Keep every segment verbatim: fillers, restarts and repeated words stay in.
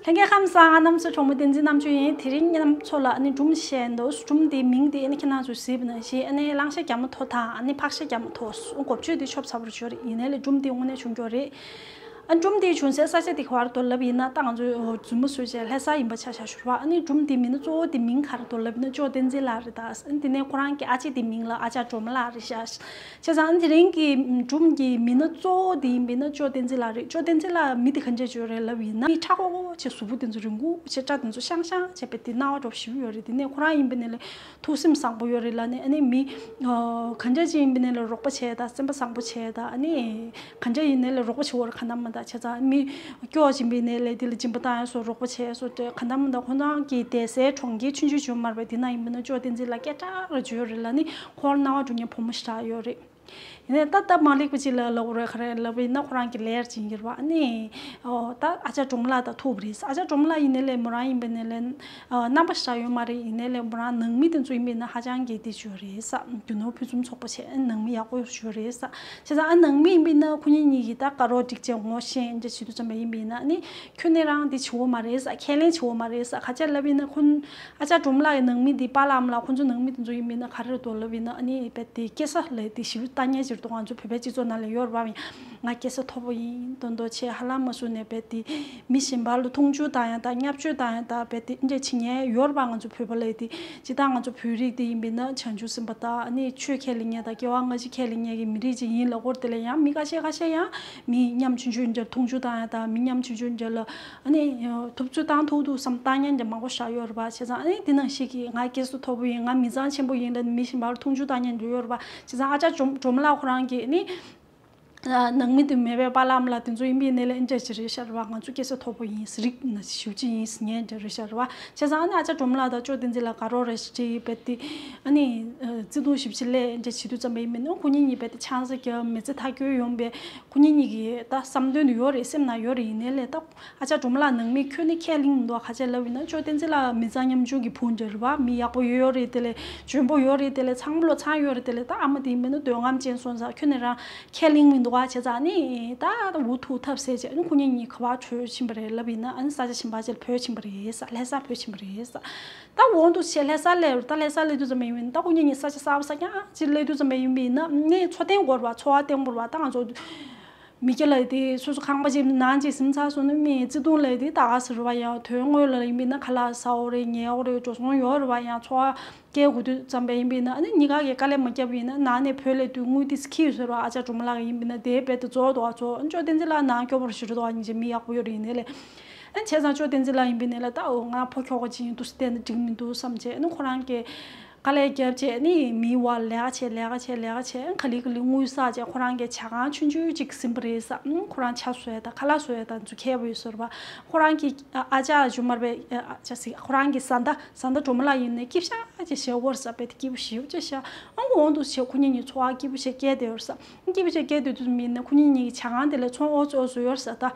ལྷན་རྒྱས་ཁམས་བཟང་། ང་རྣམ་ཚོའི་གྲོགས་མོ་བསྟན་འཛིན་རྣམ་དཔྱོད་ཡིན། དེ་རིང་ཁྱེད་རྣམ་ཚོ་ལ་ཨ་ནི་སྒྲུང་བཤད་འདུག་སྒྲུང་དེའི་མིང་དེ་ཨ་ནི་ཁྱེད་རྣམ་ཚོས་གཟིགས་པ་ནང་བཞིན་ཨ་ནི་གླང་ཤ་རྒྱ་མོ་ཐོ་དང་ཨ་ནི་ཕག་ཤ་རྒྱ་མོ་ཐོ། མགོ་བརྗོད་དེ་ཆོབ་ཚ་པོ་རེད་ཞུ་རེད། ཡིན་ནའི་ལས་སྒྲུང་དེ་དངོས་གནས་བྱུང་རྒྱུ་རེད། ཨ་སྒྲུང་དེ་བྱུང་སའི་ས་ཆ་དེ་ག་བར་དུ་ལབ་ཡིན་ན། ད་ང་ཚོ་རྫུན་མ་བཟོས་བྱས་ལྷ་ས་ཡིན་པ་ཆ་བཞག་ཞུ་ར། ཨ་ནི་སྒྲུང་དེ་མིང་ན་གཙོ་བོ་དེ་མིང་ག་རེ་འདུག་ལབ་ཡིན་ན། ཅོ་བསྟན་འཛིན་ལགས་རེད་ད། ཨ་ནི་དེ་ནས་ཁོ་རང་གི་ཨ་ཅེ་དེ་མིང་ལ་ཨ་ཅག་སྒྲོལ་མ་ལགས་རེད་ཤག་བྱས་ཙང་དེ་རིང་གི་སྒྲུང་གི་མི་སྣ་གཙོ་བོ་དེ་ཡིན་པས་ན་ཅོ་བསྟན་འཛིན་ལགས་རེད། ཅོ་བསྟན་འཛིན་ལགས་མི་དེ་ག་འདྲ་ཅིག་ཡོད་རེད་ལབ་ཡིན་ན། མི་ཁྲ་ཁོག་ཁོག་བྱས། གཟུགས་པོ་དེ་ཚོ་རིང་པོ་བྱས། སྐྲ་དེ་ཚོ་ཤང་ཤང་བྱས། དཔེ་དེ་སྣང་བ་འགྲོ་ཞིབ་ཡོད་རེད། དེ་ནས་ཁོ་རང་ཡིན་པས་ན་ལས་ཐུགས་སེམས་བཟང་པོ་ཡོད་རེད་ལབ་ནས། ཨ་ནི་མི་ག་འདྲ་ཅིག་ཡིན་པས་ན་ལས་རོགས་པ་བྱས་དང་སེམས་པ་བཟང་པོ་བྱས་དང་། ཨ་ནི་ག་འདྲ་ཡིན་ནའི་ལས་རོགས་པ་བྱེད་འོར་ག་འདྲ་མ་འདྲ། བྱས་ཙང་མི་སྐྱོ་བཞིན་པས་ན་ལས་དེ་ལ་སྦྱིན་པ་བཏང་ཡ་སོགས་རོགས་པ་བྱས་སོགས་དེ་ག་འདྲ་མ་འདྲ། ཁོ་རང་གི་བསྡད་སའི་གྲོང་ཁྱེར་ཆུང་ཆུང་ཅིག་མ་རེད་པས། དེ་ན་ཡིན་པས་ན་ཅོ་བསྟན་འཛིན་ལགས་སྐད་གྲགས་རེད་ཅིག་ཡོད་རེད་ལབ་ནས། ཁོར་སྣང་བ་འགྲོ་མཁན་བུ་མོ་ཞིག་ཡོད་རེད། ཡིན་ནའི་ད་ལྟ་མ་ལེགས་པ་ཅིག་ལ་ལབ་དགོས་རེད། ག་རེ་ལབ་ཡིན་ན་ཁོ་རང་གི་ལས་ཀ་བྱེད་ཀྱི་རེད་པ། ཨ་ནི་ཨོ་ད་ཨ་ཅག་སྒྲོལ་མ་ལགས་དང་ཐུག་པ་རེད། ཨ་ཅག་སྒྲོལ་མ་ལགས་ཡིན་ནའི་ལས་མོ་རང་ཡིན་པས་ན་ལས་རྣམ་པ་ཞེ་དྲག་ཡོད་མ་རེད། ཡིན་ནའི་ལས་མོ་རང་ནང་མི་དེ་ཚོ་ཡིན་པས་ན་ཧ་ཅང་གི་དེ་ཅིག་ཡོད་རེད་ས། རྒྱུ་ནོར་ཕུན་སུམ་ཚོགས་པ་བྱས། ཨ་ནང་མི་ཡག་པོ་ཞིག་ཡོད་རེད་ས། བྱས་ཙང་ཨ་ནང་མི་ཡིན་པས་ན་ཁོ་གཉིས་གཉིས་ཀྱིས་ད་དགའ་རོགས་འགྲིག་བྱས་ངོ་ཤེས་འདྲ་བྱེད་དུས་ཙམ་པ་ཡིན་པས་ན། ཨ་ནི་ཁྱོད་ནས་རང་འདི་བྱེད་འོ་མ་རེད་ས། ཁས་ལེན་བྱེད་འོ་མ་རེད་ས། ག་ཅག་ལབ་ཡིན་ན་ཁོ་ཨ་ཅག་སྒྲོལ་མ་ལགས་ཀྱི་ནང་མི་འདི་པཱ་ལགས་ཨ་མ་ལགས་ཁོང་ཚོ་ནང་མི་དེ་ཚོ་ཡིན་པས་ན་ག་རེ་འདུག་ལབ་ཡིན་ན། ཨ་ནི་རྦད་དེ་སྐྱེ་ས་ལས་དེ་ཞེ་པོ་ལྟ་ཉན་ཅིག་འདུག་ང་ཚོ་བོད་པའི་སྤྱི་ཚོགས་ནང་ལ་ཡོད་རེད་པ། ང་སྐྱེ་ས་མཐོ་པོ་ཡིན་མདོག་མདོག་བྱས། ཧ་ལམ་མ་བཟོ་ནས་རྦད་དེ་མི་གཞན་པ་ལ་མཐོང་ཆུང་བཏང་ཡ་དང་བརྙས་བཅོས་བཏང་ཡ་དང་རྦད་དེ་འདྲ་བྱེད་མཁན་ཡོད་རེད་པ། ང་ཚོ་བོད་པ་ལབ་དེ་སྤྱིར་བཏང་ང་ཚོ་བོད་རིགས་དེ་ཡིན་པས་ན་བྱང་ཆུབ་སེམས་དཔའ་དང་། ཨ་ནི་ཆོས་ཁས་ལེན་མཁན་དང་སྐྱེ་བ་སྔ་ཕྱི་ཁས་ལེན་མཁན་གྱི་མི་རིགས་ཅིག་ཡིན་ལབ་ཀྱི་ཡོད་རེད། དེ་ལ་ཡང་མི་ཁ་ཤས་ཁ་ཤས་ཡང་མི་ཉམ་ཆུང་ཆུང་འདྲ་མཐོང་ཆུང་བཏང་ཡ་དང་། མི་ཉམ་ཆུང་ཆུང་འདྲ་ལ་ཨ་ནི་ཐུབ་ཚོད་བཏང་ཐུབ་ཐུབ་བསམ་བཏང་མཁན་འདྲ་མང་པོ་ཞིག་ཡོད་རེད་པ། བྱས་ཙང་ཨ་ནི་དེ་ནང་བཞིན་གྱི་ང་སྐྱེ་ས་མཐོ་པོ་ཡིན། ང་མི་ཚང་ཆེན་པོ་ཡིན་ལབ་མི་གཞན་པ་ལ་མཐོང་ཆུང་བཏང་མཁན་འདྲ་ཡོད་རེད་པ། བྱས་ཙང་ཨ་ཅག་སྒྲོལ་མ་ལགས་ཁོ་རང་གིས་ཨ་ནི་ནང་མི་དེ་མེད་པའི་པཱ་ལགས་ཨ་མ་ལགས་དེ་ཚོ་ཡིན་པས་ན་ལས་འདྲ་ཅིག་རེད་ཤག་རེད་པ། ང་ཚོ་སྐྱེ་ས་མཐོ་པོ་ཡིན། རིགས་ཞེ་པོ་ཅིག་ཡིན་ཟེར་མཁན་འདྲ་རེད་ཤག་རེད་པ། བྱས་ཙང་ཨ་ནི་ཨ་ཅག་སྒྲོལ་མ་ལགས་དང་ཅོ་བསྟན་འཛིན་ལགས་དགའ་རོགས་རེད་ཅེས་རྦད་དེ་ཨ་ནི་བརྩེ་དུང་ཞེ་པོ་ཅིག་སླེབས་འདྲ་བྱེད་དུས་ཙམ་པ་ཡིན་པས་ན། ཁོ་གཉིས་གཉིས་རྦད་དེ་ཆང་ས་བརྒྱབ། མི་ཚེ་མཐའ་འཁྱོལ་ཡོང་བའི་ཁོ་གཉིས་གཉིས་ཀྱི་ད་བསམ་དོན་དུ་ཡོད་རེད། སེམས་ནང་ཡོད་རེད། ཡིན་ནའི་ལས་ད་ཨ་ཅག་སྒྲོལ་མ་ལགས་ནང་མི་ཁྱོན་ནས་ཁས་ལེན་མི་འདུག་ག་ཅག་ལབ་ཡིན་ན་ཅོ་བསྟན་འཛིན་ལགས་མི་ཚང་ཉམ་ཆུང་གི་བུ་འདྲ་རེད་པ། མི་ཡག་པོ་ཡོད་ཡོད་རེད། དེ་ལས་འཇོན་པོ་ཡོད་རེད། དེ་ལས་ཚང་མ་བློ་ཚང་ཡོད་རེད། དེ་ལས་ད་ཨ་མ་དེ་ཡིན་པས་ན་འདོད་རྔམ་ཅན་སོང་ཙང་ཁྱོན་ནས་རང་ཁས་ལེན་མི་འདུག་ག་བྱས་ཙང་ཨ་ནི་ད་འུ་ཐུག་ཐབས་ཟད་བྱས། ཨ་ནི་ཁོ་གཉིས་གཉིས་ག་པར་བྲོས་ཕྱིན་པ་རེད་ལབ་ཡིན་ན། ཨ་ནི་ས་ཆ་གཞན་པ་ཅིག་ལ་བྲོས་ཕྱིན་པ་རེད་ས། ལྷ་ས་བྲོས་ཕྱིན་པ་རེད་ས། ད་འོང་དུ་བྱས་ལྷ་ས་སླེབས། ད་ལྷ་ས་སླེབས་དུས་ཙམ་པ་ཡིན་པས་ན། ད་ཁོ་གཉིས་གཉིས་ས་ཆ་གསར་པ་གསར་རྐྱང་ཅིག་སླེབས་དུས་ཙམ་པ་ཡིན་པས་ན། ཨ་ནི་འཚོ་རྟེན་དགོས་རེད་པ། འཚོ་བ་བརྟན་པོ་རེད་པ། ད་ང་ཚོ་མི་སྐྱ་ལབ་དེ་སོ་སོ་ཁང་པ་ཅིག་ནང་ཅིག་ཟིན་ཚར་སོང་ན་མི་བརྩེ་དུང་ལབ་དེ་ད་ག་ཟེར་བ་ཡང་དོན་དངོས་ལ་ཡིན་པས་ན་ཁ་ལག་ཟ་འོ་རེད། ཉལ་འོ་རེད། འགྲོ་སོང་ཡོད་རེད་པ། ཡང་འཚོ་བ་སྐྱེལ་དགོས་དུས་ཙམ་པ་ཡིན་པས་ན། ཨ་ནི་གཉིས་ཀ་གིས་དཀའ་ལས་མ་བརྒྱབ་པ་ཡིན་ན་ནང་ནས་བུ་སླེབས་དུས་དངུལ་ཏིས་ཁྱེར་ཟེར་བ། ཨ་ཅག་སྒྲོལ་མ་ལགས་ཡིན་པས་ན་དེ་རྦད་དེ་རྫོགས་འདུག་ཨ་ཚོ་ཅོ་བསྟན་འཛིན་ལགས་ནང་སྐྱོ་པོ་རུ་ཞུ་འདུག་ཨ་ནི་ཅིག་མི་ཡག་པོ་ཡོད་རེད། ཡིན་ནའི་ལས་ཨ་ནི་བྱས་ཙང་ཅོ་བསྟན་འཛིན་ལགས་ཡིན་པས་ན་ལས་ད་འོ་ང་ཕོ་ཁྱོ་ག་ཅིག་ཡིན་དུས་བལྟས་ན་འགྲིག་མི་འདུག་བསམ་བྱས། ཨ་ནི་ཁོ་རང་གིས་དཀའ་ལས་བརྒྱབ་བྱས་ནི་མིའི་བར་ལས་ཀ་བྱས། ལས་ཀ་བྱས། ལས་ཀ་བྱས། ག་ལེ་ག་ལེ་དངུལ་བསགས་བྱས། ཁོ་རང་གི་ཇ་ཁང་ཆུང་ཆུང་ཅིག་ཟིན་པ་རེད་ས། ཨང་། ཁོ་རང་ཇ་བཟོ་ཡ་དང་ཁ་ལག་བཟོ་ཡ་དང་ཚོ་མཁས་པོ་ཡོད་ས་རེད་པ། ཁོ་རང་གི་ཨ་ཅག་ཇོ་མར་པའི་ཨ་ཅག་ཟེར། ཁོ་རང་གི་བཟའ་ཟླ་བཟའ་ཟླ་སྒྲོལ་མ་ལགས་ཡིན་ནའི་སྐྱིད་ཤག་ཅིག་བྱས་ཡོད་ས། རྦད་དེ་སྐྱིད་པོ་ཞེ་པོ་ཅིག་ཤག་ཨང་། འོང་དུ་བྱས་ཁོ་གཉིས་གཉིས་འཚོ་བ་སྐྱིད་པོ་ཞིག་སྐྱེལ་བསྡད་ཡོད་ས། སྐྱིད་པོ་ཞིག་སྐྱེལ་བསྡད་དུས་ཙམ་ཡིན་ནའི་ཁོ་གཉིས་གཉིས་ཀྱི་ཇ་ཁང་དེ་ལ་ཚོང་ཨོ་ཙི་ཨོ་ཙི་ཡོད་ས་ད།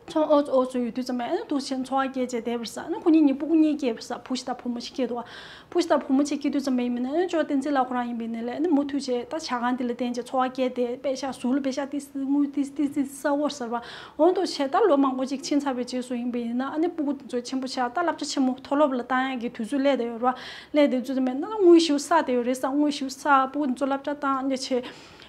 ཚོང་ཨོ་ཙི་ཨོ་ཙི་ཡོད་དུས་ཙམ་པ་ཨ་ནི་འདུག་བྱས་འཚོ་བ་སྐྱེལ་བྱས་བསྡད་པ་རེད་ས། ཨ་ནི་ཁོ་གཉིས་གཉིས་སྤུ་གུ་གཉིས་སྐྱེས་པ་རེད་ས། བུ་ཞིག་དང་བུ་མོ་ཞིག་སྐྱེས་འདུག་བུ་ཞིག་དང་བུ་མོ་ཞིག་སྐྱེས་དུས་ཙམ་པ་ཡིན་པས་ན། ཨ་ནི་ཅོ་བསྟན་འཛིན་ལགས་ཁོ་རང་ཡིན་པས་ན་ལས་ཨ་ནི་མུ་མཐུད་བྱས་ད་ཇ་ཁང་དེ་ལ་བརྟེན་བྱས་འཚོ་བ་སྐྱེལ་ཏེ། པེ་ཤག་ཟུར་ལ་པེ་ཤག་ཏིས་ཏིས་དངུལ་ཏིས་ཏིས་ཏིས་བསགས་ཡོད་ས་རེད་པ། འོང་དུ་བྱས་ད་ལོ་མང་པོ་ཅིག་ཕྱིན་ཚར་བའི་རྗེས་སུ་ཡིན་པས་ཡིན་ན། ཨ་ནི་སྤུ་གུ་དེ་ཚོ་ཆེན་པོ་ཆགས། ད་སློབ་གྲྭ་ཆེན་མོ་མཐོ་སློབ་ལ་བཏང་ཡག་གི་དུས་ཚོད་སླེབས་བསྡད་ཡོད་རེད་པ། སླེབས་བསྡད་དུས་ཙམ་པ་ཡིན་ན་དངུལ་ཞེ་པོ་བསགས་བསྡད་ཡོད་རེད་ས། དངུལ་ཞེ་པོ་བསགས། སྤུ་གུ་དེ་ཚོ་སློབ་གྲྭ་བཏང་། ཨ་ནི་བྱས།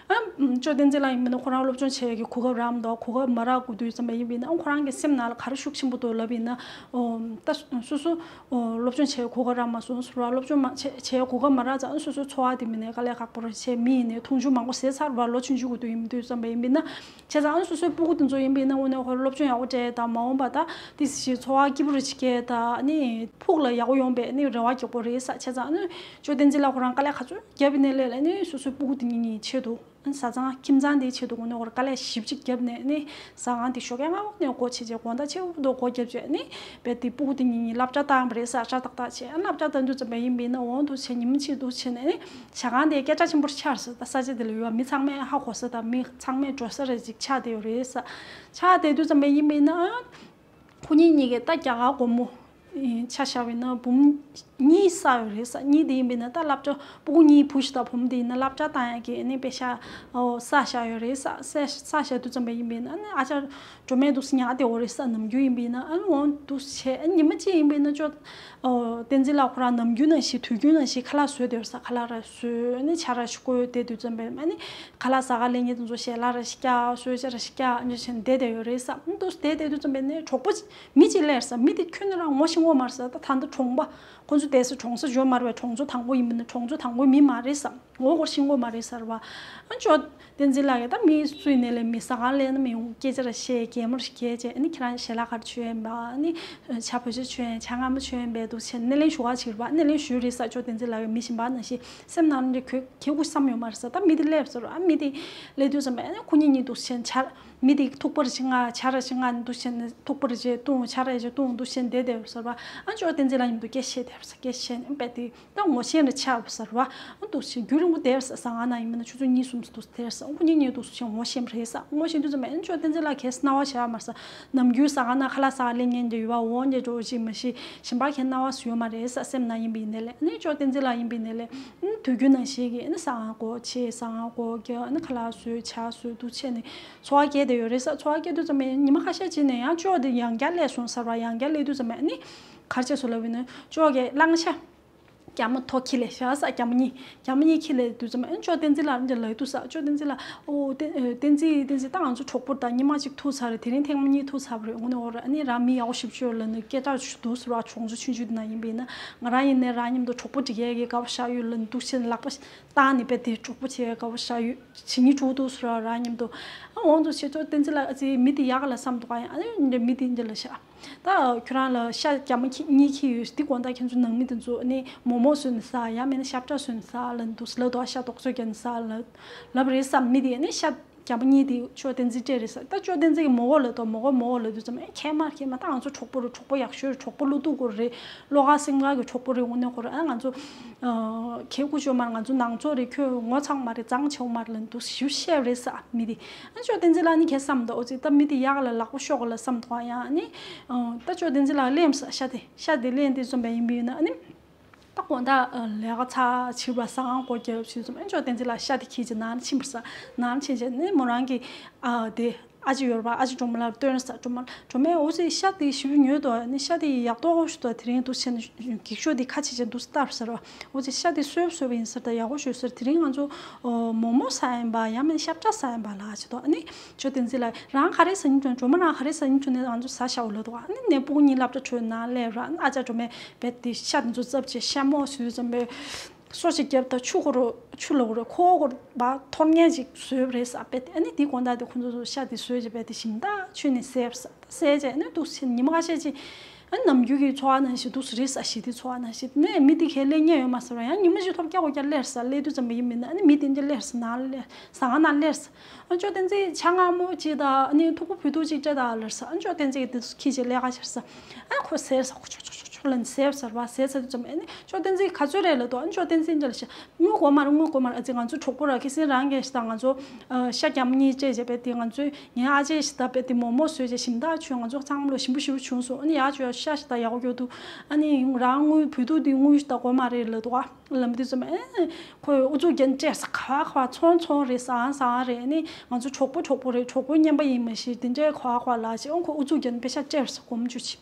ཨ་ཅོ་བསྟན་འཛིན་ལགས་ཡིན་པས་ན་ཁོ་རང་སློབ་སྦྱོང་བྱེད་ཡག་གི་གོ་སྐབས་རག་མི་འདུག་གོ་སྐབས་མ་རག་དགོས་དུས་ཙམ་པ་ཡིན་པས་ན། ཨ་ཁོ་རང་གི་སེམས་ནང་ལ་ག་རེ་ཤུགས་ཆེན་པོ་འདུག་ལབ་ཡིན་ན། ཨོ་ད་སོ་སོ་ཨོ་སློབ་སྦྱོང་བྱེད་ཡག་གོ་སྐབས་རག་མ་སོང་ཟེར་བ། སློབ་སྦྱོང་མ་བྱེད་བྱེད་ཡག་གོ་སྐབས་མ་རག་ཙང་། ཨ་སོ་སོའི་འཚོ་བ་དེ་མིན་ནས་དཀའ་ལས་ཁག་པོ་རེད་བྱས། མི་ཡིན་ནའི་མཐོང་ཆུང་མང་པོ་བཟས་ཚར་བ། ལོ་ཆུང་ཆུང་གི་དུས་ཡིན་དུས་ཙམ་པ་ཡིན་པས་ན། བྱས་ཙང་ཨ་སོ་སོའི་སྤུ་གུ་དེ་ཚོ་ཡིན་པས་ན་དངོས་གནས་ཁོ་སློབ་སྦྱོང་ཡག་པོ་སྤྲད་དང་། མ་འོངས་པ་ད་དེ་ཞིག་འཚོ་བ་སྐྱིད་པོ་རེ་ཞིག་སྐྱེལ་དང་། ཨ་ནི་ཕུགས་ལ་ཡག་པོ་ཡོང་པའི་ཨ་ནི་རེ་བ་རྒྱག་དགོས་རེད་ས། བྱས་ཙང་ཨ་ནི་ཅོ་བསྟན་འཛིན་ལགས་ཁོ་རང་དཀའ་ལས་ག་ཚོད་བརྒྱབ་ཡིན་ནའི་ལས་ཨ་ནི་སོ་སོའི་སྤུ་གུ་དེ་གཉིས་གཉིས་ཆེད་དུ། བཟའ་ཚང་ཁྱིམ་ཚང་དེའི་ཆེད་དུ་དངོས་གནས་ཁོ་རང་དཀའ་ལས་ཞེ་པོ་ཅིག་བརྒྱབ་ནས་ནི། ཟ་ཁང་དེ་ཞོགས་ཀས་སྔ་པོ་ནས་སྒོ་ཕྱེ་བྱས། དགོང་དག་ཕྱི་པོ་དུ་སྒོ་བརྒྱབ་བྱས་ནི། རྦད་དེ་སྤུ་གུ་དེ་གཉིས་གཉིས་སློབ་གྲྭ་བཏང་བ་རེད་ས། ཧྲ་ཏག་ཏག་བྱས། སློབ་གྲྭ་བཏང་དུས་ཙམ་པ་ཡིན་པས་ན། འོང་དུ་བྱས་ཉི་མ་གཅིག་འདུག་བྱས་ནས་ནི་ཇ་ཁང་དེ་སྐད་གྲགས་ཆེན་པོ་ཆགས་སོང་། ད་ས་ཆ་དེ་ལ་ཡོད་མི་ཚང་མས་ཧ་གོ་ས་དང་། མི་ཚང་མས་འགྲོ་ས་རེ་ཅིག་ཆགས་བསྡད་ཡོད་རེད་ས། ཆགས་བསྡད་དུས་ཙམ་པ་ཡིན་པས་ན། ཁོ་གཉིས་གཉིས་ཀས་ད་རྒྱ་གར་སྒོར་མོ་ ཆ་བཞག་པ་ཡིན་ན་བུ་མོ་གཉིས་བསགས་ཡོད་རེད་ས། གཉིས་དེ་ཡིན་པ་ཡིན་ན་ད་སློབ་གྲྭ་སྤུ་གུ་གཉིས་བུ་ཞིག་དང་བུ་མོ་དེ་ཡིན་ན་སློབ་གྲྭ་བཏང་ཡག་གི་ཨ་ནི་པེ་ཤག་ཨོ་བསགས་བཞག་ཡོད་རེད་ས། བསགས་བསགས་བཞག་དུས་ཙམ་པ་ཡིན་པ་ཡིན་ན་ཨ་ནི་ཨ་ཅག་སྒྲོལ་མས་འདུག་སེ་ཉར་བསྡད་ཡོད་རེད་ས། ནམ་རྒྱུན་ཡིན་པ་ཡིན་ན་ཨ་ནི་འོང་འདུག་སེ་བྱས་ཨ་ནི་ཉི་མ་གཅིག་ཡིན་པ་ཡིན་ན་ཅོ་ཨོ་བསྟན་འཛིན་ལགས་ཁོ་རང་ནམ་རྒྱུན་ནང་བཞིན་དུས་རྒྱུན་ནང་བཞིན་ཁ་ལག་བཟོས་བསྡད་ཡོད་ས། ཁ་ལག་ར་བཟོས་ཨ་ནི་ཇ་ར་ཞིག་བསྐོལ་བསྡད་དུས་ཙམ་པ་ཡིན་ན་ཨ་ནི་ཁ་ལག་ཟ་ག་སླེབས་མཁན་དེ་ཚོ་ཞལ་ལག་ར་ཞིག་བཀྱག་གསོལ་ཇ་ར་ཞིག་བཀྱག་ཨ་ནི་བྱས་ནས་བསྡད་བསྡད་ཡོད་རེད་ས། ཨ་ནི་འདུག་སེ་བསྡད་བསྡད་དུས་ཙམ་པ་ཡིན་ན་གྲོགས་པོ་མི་གཅིག་སླེབས་ས། མི་དེ་ཁྱོན་ནས་རང་ངོ་ཤེས་ཀྱི་ཡོད་མ་རེད་ས། ད་ད་ལྟ་གྲོང་པ་ཁོ་ཚོ་བསྡད་ས་གྲོང་གསེབ་ཡོད་མ་རེད་པས། གྲོང་ཚོ་དང་པོ་ཡིན་པ་ཡིན་ན་གྲོང་ཚོ་དང་པོའི་མི་མ་རེད་ས། ངོ་ཤེས་ཀྱི་ཡོད་མ་རེད་ས་རེད་པ། ཨ་ཅོ་བསྟན་འཛིན་ལགས་ཀྱིས་ད་མི་སུ་ཡིན་ནའི་ལས་མི་ཟ་ཁང་སླེབས་ན་མི་ཡོང་སྐད་ཆ་ར་བཤད་གད་མོ་ར་བྱས་བྱས་ཨ་ནི་ཁྱེད་རང་ཞལ་ལག་ག་རེ་མཆོད་ཡིན་པ། ཨ་ནི་ཇ་བོད་ཇ་མཆོད་ཡིན་ཇ་མངར་མོ་མཆོད་ཡིན་པས་འདུག་སེ་བྱས་སྣེ་ལེན་ཞུ་ག་བྱེད་རེད་པ། སྣེ་ལེན་ཞུས་རེད་ས། ཅོ་བསྟན་འཛིན་ལགས་ཀྱིས་མི་གཞན་པ་ནང་བཞིན་སེམས་ནང་ལ་འདྲ་གོ་གལ་གུ་བསམ་ཡོད་མ་རེད་ས། ད་མི་དེ་སླེབས་ས་རེད་པ། ཨ་མི་དེ་སླེབས་དུས་ཙམ་པ་ཨ་ནི་ཁོ་གཉིས་གཉིས་འདུག་སེ་བྱས་ཇ་མི་དེ་ཐུག་པར་ཅིག་མངགས་ཇ་ར་ཅིག་མངགས་འདུག་སེ་བྱས་ཐུག་པར་ཅིག་བཏུང་ཇ་ར་ཅིག་བཏུང་འདུག་སེ་བྱས་བསྡད་བསྡད་ས་རེད་པ། ཨ་ཅོ་བསྟན་འཛིན་ལགས་མཉམ་དུ་སྐད་བཤད་བསྡད་ས། སྐད་བཤད་ནས་དཔེ་དེ་ད་ངོ་ཤེས་རེ་ཆགས་པ་ས་རེད་པ། ཨ་འདུག་སེ་རྒྱུན་རིང་པོ་བསྡད་ས། ཟ་ཁང་ནང་ཡིན་པ་ན་ཆུ་ཚོད་གཉིས་གསུམ་འདུག་སེ་བསྡད་ས། ཨ་ཁོ་གཉིས་གཉིས་འདུག་སེ་ངོ་ཤེས་པ་རེད་ས། ངོ་ཤེས་དུས་ཙམ་པ་ཨ་ཅོ་བསྟན་འཛིན་ལགས་གས་སྣང་བ་བྱས་པ་མ་རེད་ས། ནམ་རྒྱུན་ཟ་ཁང་ནང་ཁ་ལག་ཟ་ག་སླེབས་མཁན་དེ་ཡོད་པ་འོང་དེ་འགྲོ་ཅིག་མ་གཞི་གཞན་པ་གས་སྣང་བ་སུ་ཡོད་མ་རེད་ས། སེམས་ནང་ཡིན་པ་ཡིན་ནའི་ལས་ཨ་ནི་ཅོ་བསྟན་འཛིན་ལགས་ཡིན་པ་ཡིན་ནའི་ལས་ཨ་དུས་རྒྱུན་ནང་བཞིན་གྱི་ཨ་ནི་ཟ་ཁང་སྒོ་ཕྱེ་ཟ་ཁང་སྒོ་རྒྱག་ཨ་ནི་ཁ་ལག་བཟོས་ཇ་བཟོས་འདུག་བྱས་ནས་འཚོ་བ་སྐྱེལ་བསྡད་ཡོད་རེད་ས། འཚོ་བ་སྐྱེལ་དུས་ཙམ་པ་ཉི་མ་ཁ་ཤས་ཅིག་ནས་ཡང་ཅོ་དེ་ཡང་བསྐྱར་སླེབས་སོང་ས་རེད་པ། ཡང་བསྐྱར་སླེབས་དུས་ཙམ་པ་ཨ་ནི་ག་རེ་བྱས་སོང་ལབ་པ་ཡིན་ན་ཅོ་གས་གླང་ཤ་རྒྱ་མ་ཐོག་ཁྱི་ལས་ཤ་ས། རྒྱ་མ་གཉིས་རྒྱ་མ་གཉིས་ཁྱི་ལས་དུས་ཙམ་པ་ཨ་ནི་ཅོ་བསྟན་འཛིན་ལགས་འདྲ་ལབ་འདུག་ས། ཅོ་བསྟན་འཛིན་ལགས་ཨོ་བསྟན་ཨ་བསྟན་འཛིན་བསྟན་འཛིན་ད་ང་ཚོ་གྲོགས་པོ་ད་ཉི་མ་གཅིག་ཐུག་ཚར་རེད། དེ་རིང་ཐེངས་མ་གཉིས་ཐུག་ཚར་བ་རེད། དངོས་གནས་ཨོ་ར་ཨ་ནི་རང་མི་ཡག་པོ་ཞེ་པོ་ཅིག་ཡོད་ལབ་ནས་སྐད་གྲགས་ཞུ་འདུག་ཟེར་བ། གྲོང་ཚོ་ཆུང་ཆུང་དེ་ན་ཡིན་པ་ཡིན་ན་ང་རང་ཡིན་ནའི་རང་མཉམ་དུ་གྲོགས་པོ་སྒྲིག་ཡས་ཀྱི་དགའ་པོ་ཞེ་དྲག་ཡོད་ལབ་འདུག་ཟེར་ནས་ལག་པ་བཏང་ནས་དཔེ་དེ་གྲོགས་པོ་བྱེད་ཡས་དགའ་པོ་ཞེ་དྲག་ཡོད། བྱེད་སྙིང་བྲོ་འདུག་ཟེར་བ་རང་མཉམ་དུ། ཨ་འོང་དུ་བྱེད་ཆོག་བསྟན་འཛིན་ལགས་ཨ་ཙི་མི་དེ་ཡག་ག་ལ་བསམ་འདུག་ག་ཡང་ཨ་ནི་འདྲ་མི་དེ་འདྲ་ལ་ཤ། ད་ཁྱོད་རང་ལ་ཤ་རྒྱ་མ་ཁྱི་གཉིས་ཁྱི་ཡོད་དེ་དགོང་དག་ཁྱེད་ཚོ་ནང་མི་དེ་ཚོ་ཨ་ནི་མོག་མོག་བཟོས་ནས་ཟ། ཡང་མིན་ན་ཤ་བཀྲ་བཟོས་ནས་ཟ་ལབ་འདུག་ཟེར་ལབ་འདུག་ཤ་རྡོག་བཟོས་བརྒྱབ་ནས་ཟ་ལབ་ལབ་རེད་བསམ། མི་དེ་ཨ་ནི་ཤ་རྒྱ་མ་གཉིས་དེ་ཆོ་བསྟན་འཛིན་སྤྲད་རེད་ཟེར། ད་ཆོ་བསྟན་འཛིན་གྱིས་མོག་མོག་ལབ་འདུག་མོག་མོག་མོག་མོག་ལབ་དུས་ཙམ་ཨེ་ཁྱད་མ་ཁྱད་མ་ད་ང་ཚོ་གྲོགས་པོ་རེད། གྲོགས་པོ་ཡག་ཤོས་རེད། གྲོགས་པོ་བློ་སྡུག་གོ་རེད། བློ་དགའ་སེམས་དགའ་གི་གྲོགས་པོ་རེད། དངོས་གནས་ཁོ་རང་ང་ཚོ་ཁྱེད་སྐུ་ཞབས་མར་ང་ཚོ་ནང་ཚོགས་རེད། ཁྱོད་ངོ་ཚ་མ་རེད། མཛངས་ཆེ་བ་མ་རེད་ལབ་འདུག་ཞུ་བཤད་རེད་ས་མི་དེ། ཨ་ཅོ་བསྟན་འཛིན་ལགས་ནི་གས་བསམ་འདུག་ཨོ་ཙི་ད་མི་དེ་ཡག་ལ་ལག་པ་ཤོག་ག་ལ་བསམ་འདུག་ཨ་ཡང་ཨ་ནི་ད་ཅོ་བསྟན་འཛིན་ལགས་སླེབས་ས། ཤ་དེ་ཤ་དེ་ལེན་དེ་བཟོ་འབའ་ཡིན་པ་ཡིན་ན་ཨ་ནི་ད་དགོང་དག་ལས་ཀ་ཚར་ཕྱིན་པ་ཟ་ཁང་སྒོ་རྒྱབ་ཕྱིན་ཙམ་ཨ་ཅོ་བསྟན་འཛིན་ལགས་ཤ་དེ་ཁྱེར་ཅིག་ནང་ཕྱིན་པ་ས། ནང་ཕྱིན་ཅིག་ནི་མོ་རང་གི་ཨ་དེ། ཨ་ཅེ་ཡོད་རེད་པ། ཨ་ཅེ་སྒྲོལ་མ་ལགས་སྟོན་ས། སྒྲོལ་མ་སྒྲོལ་མས་འོ་ཙི་ཤ་དེ་ཞེ་པོ་ཉོས་འདུག་ཨ་ནི་ཤ་དེ་ཡག་ཏོག་ཞིག་འདུག་དེ་རིང་འདུག་བྱས་ནས་འགྱིག་ཤོག་དེ་ཁ་ཕྱེ་བྱས་འདུག་སེ་བལྟས་པ་ས་རེད་པ། འོ་ཙི་ཤ་དེ་སོས་པ་སོས་པ་ཡིན་ས་རེད། ད་ཡག་པོ་ཞིག་ཡོད་ས་རེད། དེ་རིང་ང་ཚོ་མོག་མོག་ཟ་ཡིན་པ་ཡང་མིན་ཤ་བཀྲ་ཟ་ཡིན་པ་ལབ་བྱས་འདུག་ཨ་ནི་ཅོ་བསྟན་འཛིན་ལགས་རང་ག་རེ་ཟ་སྙིང་འདོད། སྒྲོལ་མ་རང་ག་རེ་ཟ་སྙིང་འདོད་ནས་ང་ཚོ་ཟ་བཞག་འོ་ལབ་འདུག་ཨ་ནི་ནས་སྤུ་གུ་གཉིས་སློབ་གྲྭ་བྲོས་ནང་སླེབས་ར། ཨ་ཅག་སྒྲོལ་མས་རྦད་དེ་ཤ་དེ་ཚོ་བཙབ་བྱས་ཤ་མོག་ཟོས་ཙམ་པས། སོ་ཞིག་བརྒྱབ་དང་ཆུ་ཁོ་རུ་ཆུ་ལོག་རུ་ཁོ་ཁོ་བ་འཐོར་ངེས་ཅིག་བཟོས་པ་རེད་ས། དཔེ་དེ་ཨ་ནི་དེའི་དགོང་དག་དེ་ཁོ་ཚོ་ཚོ་ཤ་དེ་བཟོས་བྱས་དཔེ་དེ་ཞིམ་ཐག་ཆོད་ནས་བཟས་པ་ས། ད་བཟས་བྱས་ཨ་ནི་འདུག་སེ་ཉི་མ་ཁ་ཤས་ཅིག་ཨ་ནི་ནམ་རྒྱུན་གྱི་འཚོ་བ་ནང་བཞིན་འདུག་སེ་རེད་ས། ཞི་བདེའི་འཚོ་བ་ནང་བཞིན་ནས་མི་དེ་གས་སླེབས་མཁན་ཡོད་མ་ས་ར། ཡང་ཉི་མ་གཅིག་ཐོབ་རྒྱག་གོ་རྒྱག་སླེབས་ས། སླེབས་དུས་ཙམ་པ་ཡིན་མིན་ན་ཨ་ནི་མི་དེ་འདྲ་སླེབས་ས། ནང་ལ་སླེབས་ཟ་ཁང་ནང་སླེབས་ས། ཨ་ཅོ་བསྟན་འཛིན་ཇ་མངར་མོ་ཅིག་དང་ཨ་ནི་ཐུག་པ་བོད་ཐུག་ཅིག་སྤྲད་དང་ལབ་ས། ཨ་ཅོ་བསྟན་འཛིན་གྱིས་དེ་ཚོ་ཁྱེར་བྱས་ལས་ཀ་བྱས་ས། ཨ་ཁོ་ཟས་ས་ཁོ་ཆོ་ཆོ་ཆོ་ཆོ་ལབ་ནས་ཟས་ས་རེད་པ། ཟས་ཚར་དུས་ཙམ་ཨ་ནི་ཅོ་བསྟན་འཛིན་ག་ཚོད་རེད་ལབ་དུས་ཨ་ནི་ཅོ་བསྟན་འཛིན་འདྲ་ལ་ཤ་དངུལ་དགོས་མ་རེད། དངུལ་དགོས་མ་རེད། ཨ་ཙི་ང་ཚོ་གྲོགས་པོ་ར་ཁ་སང་རང་གིས་ཤ་དང་ང་ཚོ་ཨ་ཤ་རྒྱ་མ་གཉིས་སྤྲད་བྱས་པས་དེ་ང་ཚོས་ངའི་ཨ་ཅེ་ཤ་དང་དཔེ་དེ་མོག་མོག་བཟོས་བྱས་ཞིམ་ཐག་ཆོད། ང་ཚོ་ཚང་མ་ལོ་ཞིམ་པོ་ཞིམ་པོ་བྱུང་སོང་། ཨ་ནི་ཡག་ཅོ་ཤ་ཤ་དང་ཡག་པོ་ཡོད་འདུག་ཨ་ནི་རང་དངུལ་བོད་ཐུག་དེ་དངུལ་ཤ་དང་དགོས་མ་རེད་ལབ་དུས་ཨ། ལམ་དུས་ཙམ་ཨེ། ཁོས་ཨུ་ཚུགས་རྒྱབ་སྤྲད་ས། ག་བ་ག་བ་ཚོང་ཚོང་རེད། ཟ་ཁང་ཟ་ཁང་རེད། ཨ་ནི་ང་ཚོ་གྲོགས་པོ་གྲོགས་པོ་རེད། གྲོགས་པོ་རྙིང་པ་ཡིན་མ་གཞི་དེ་འདྲའི་ག་བ་ག་བ་ལབ་བྱས་ཨོ་ཁོ་ཨུ་ཚུགས་རྒྱབ་པེ་ཤ་སྤྲད་ས། སྒོར་མོ་བཅུ་ཅིག་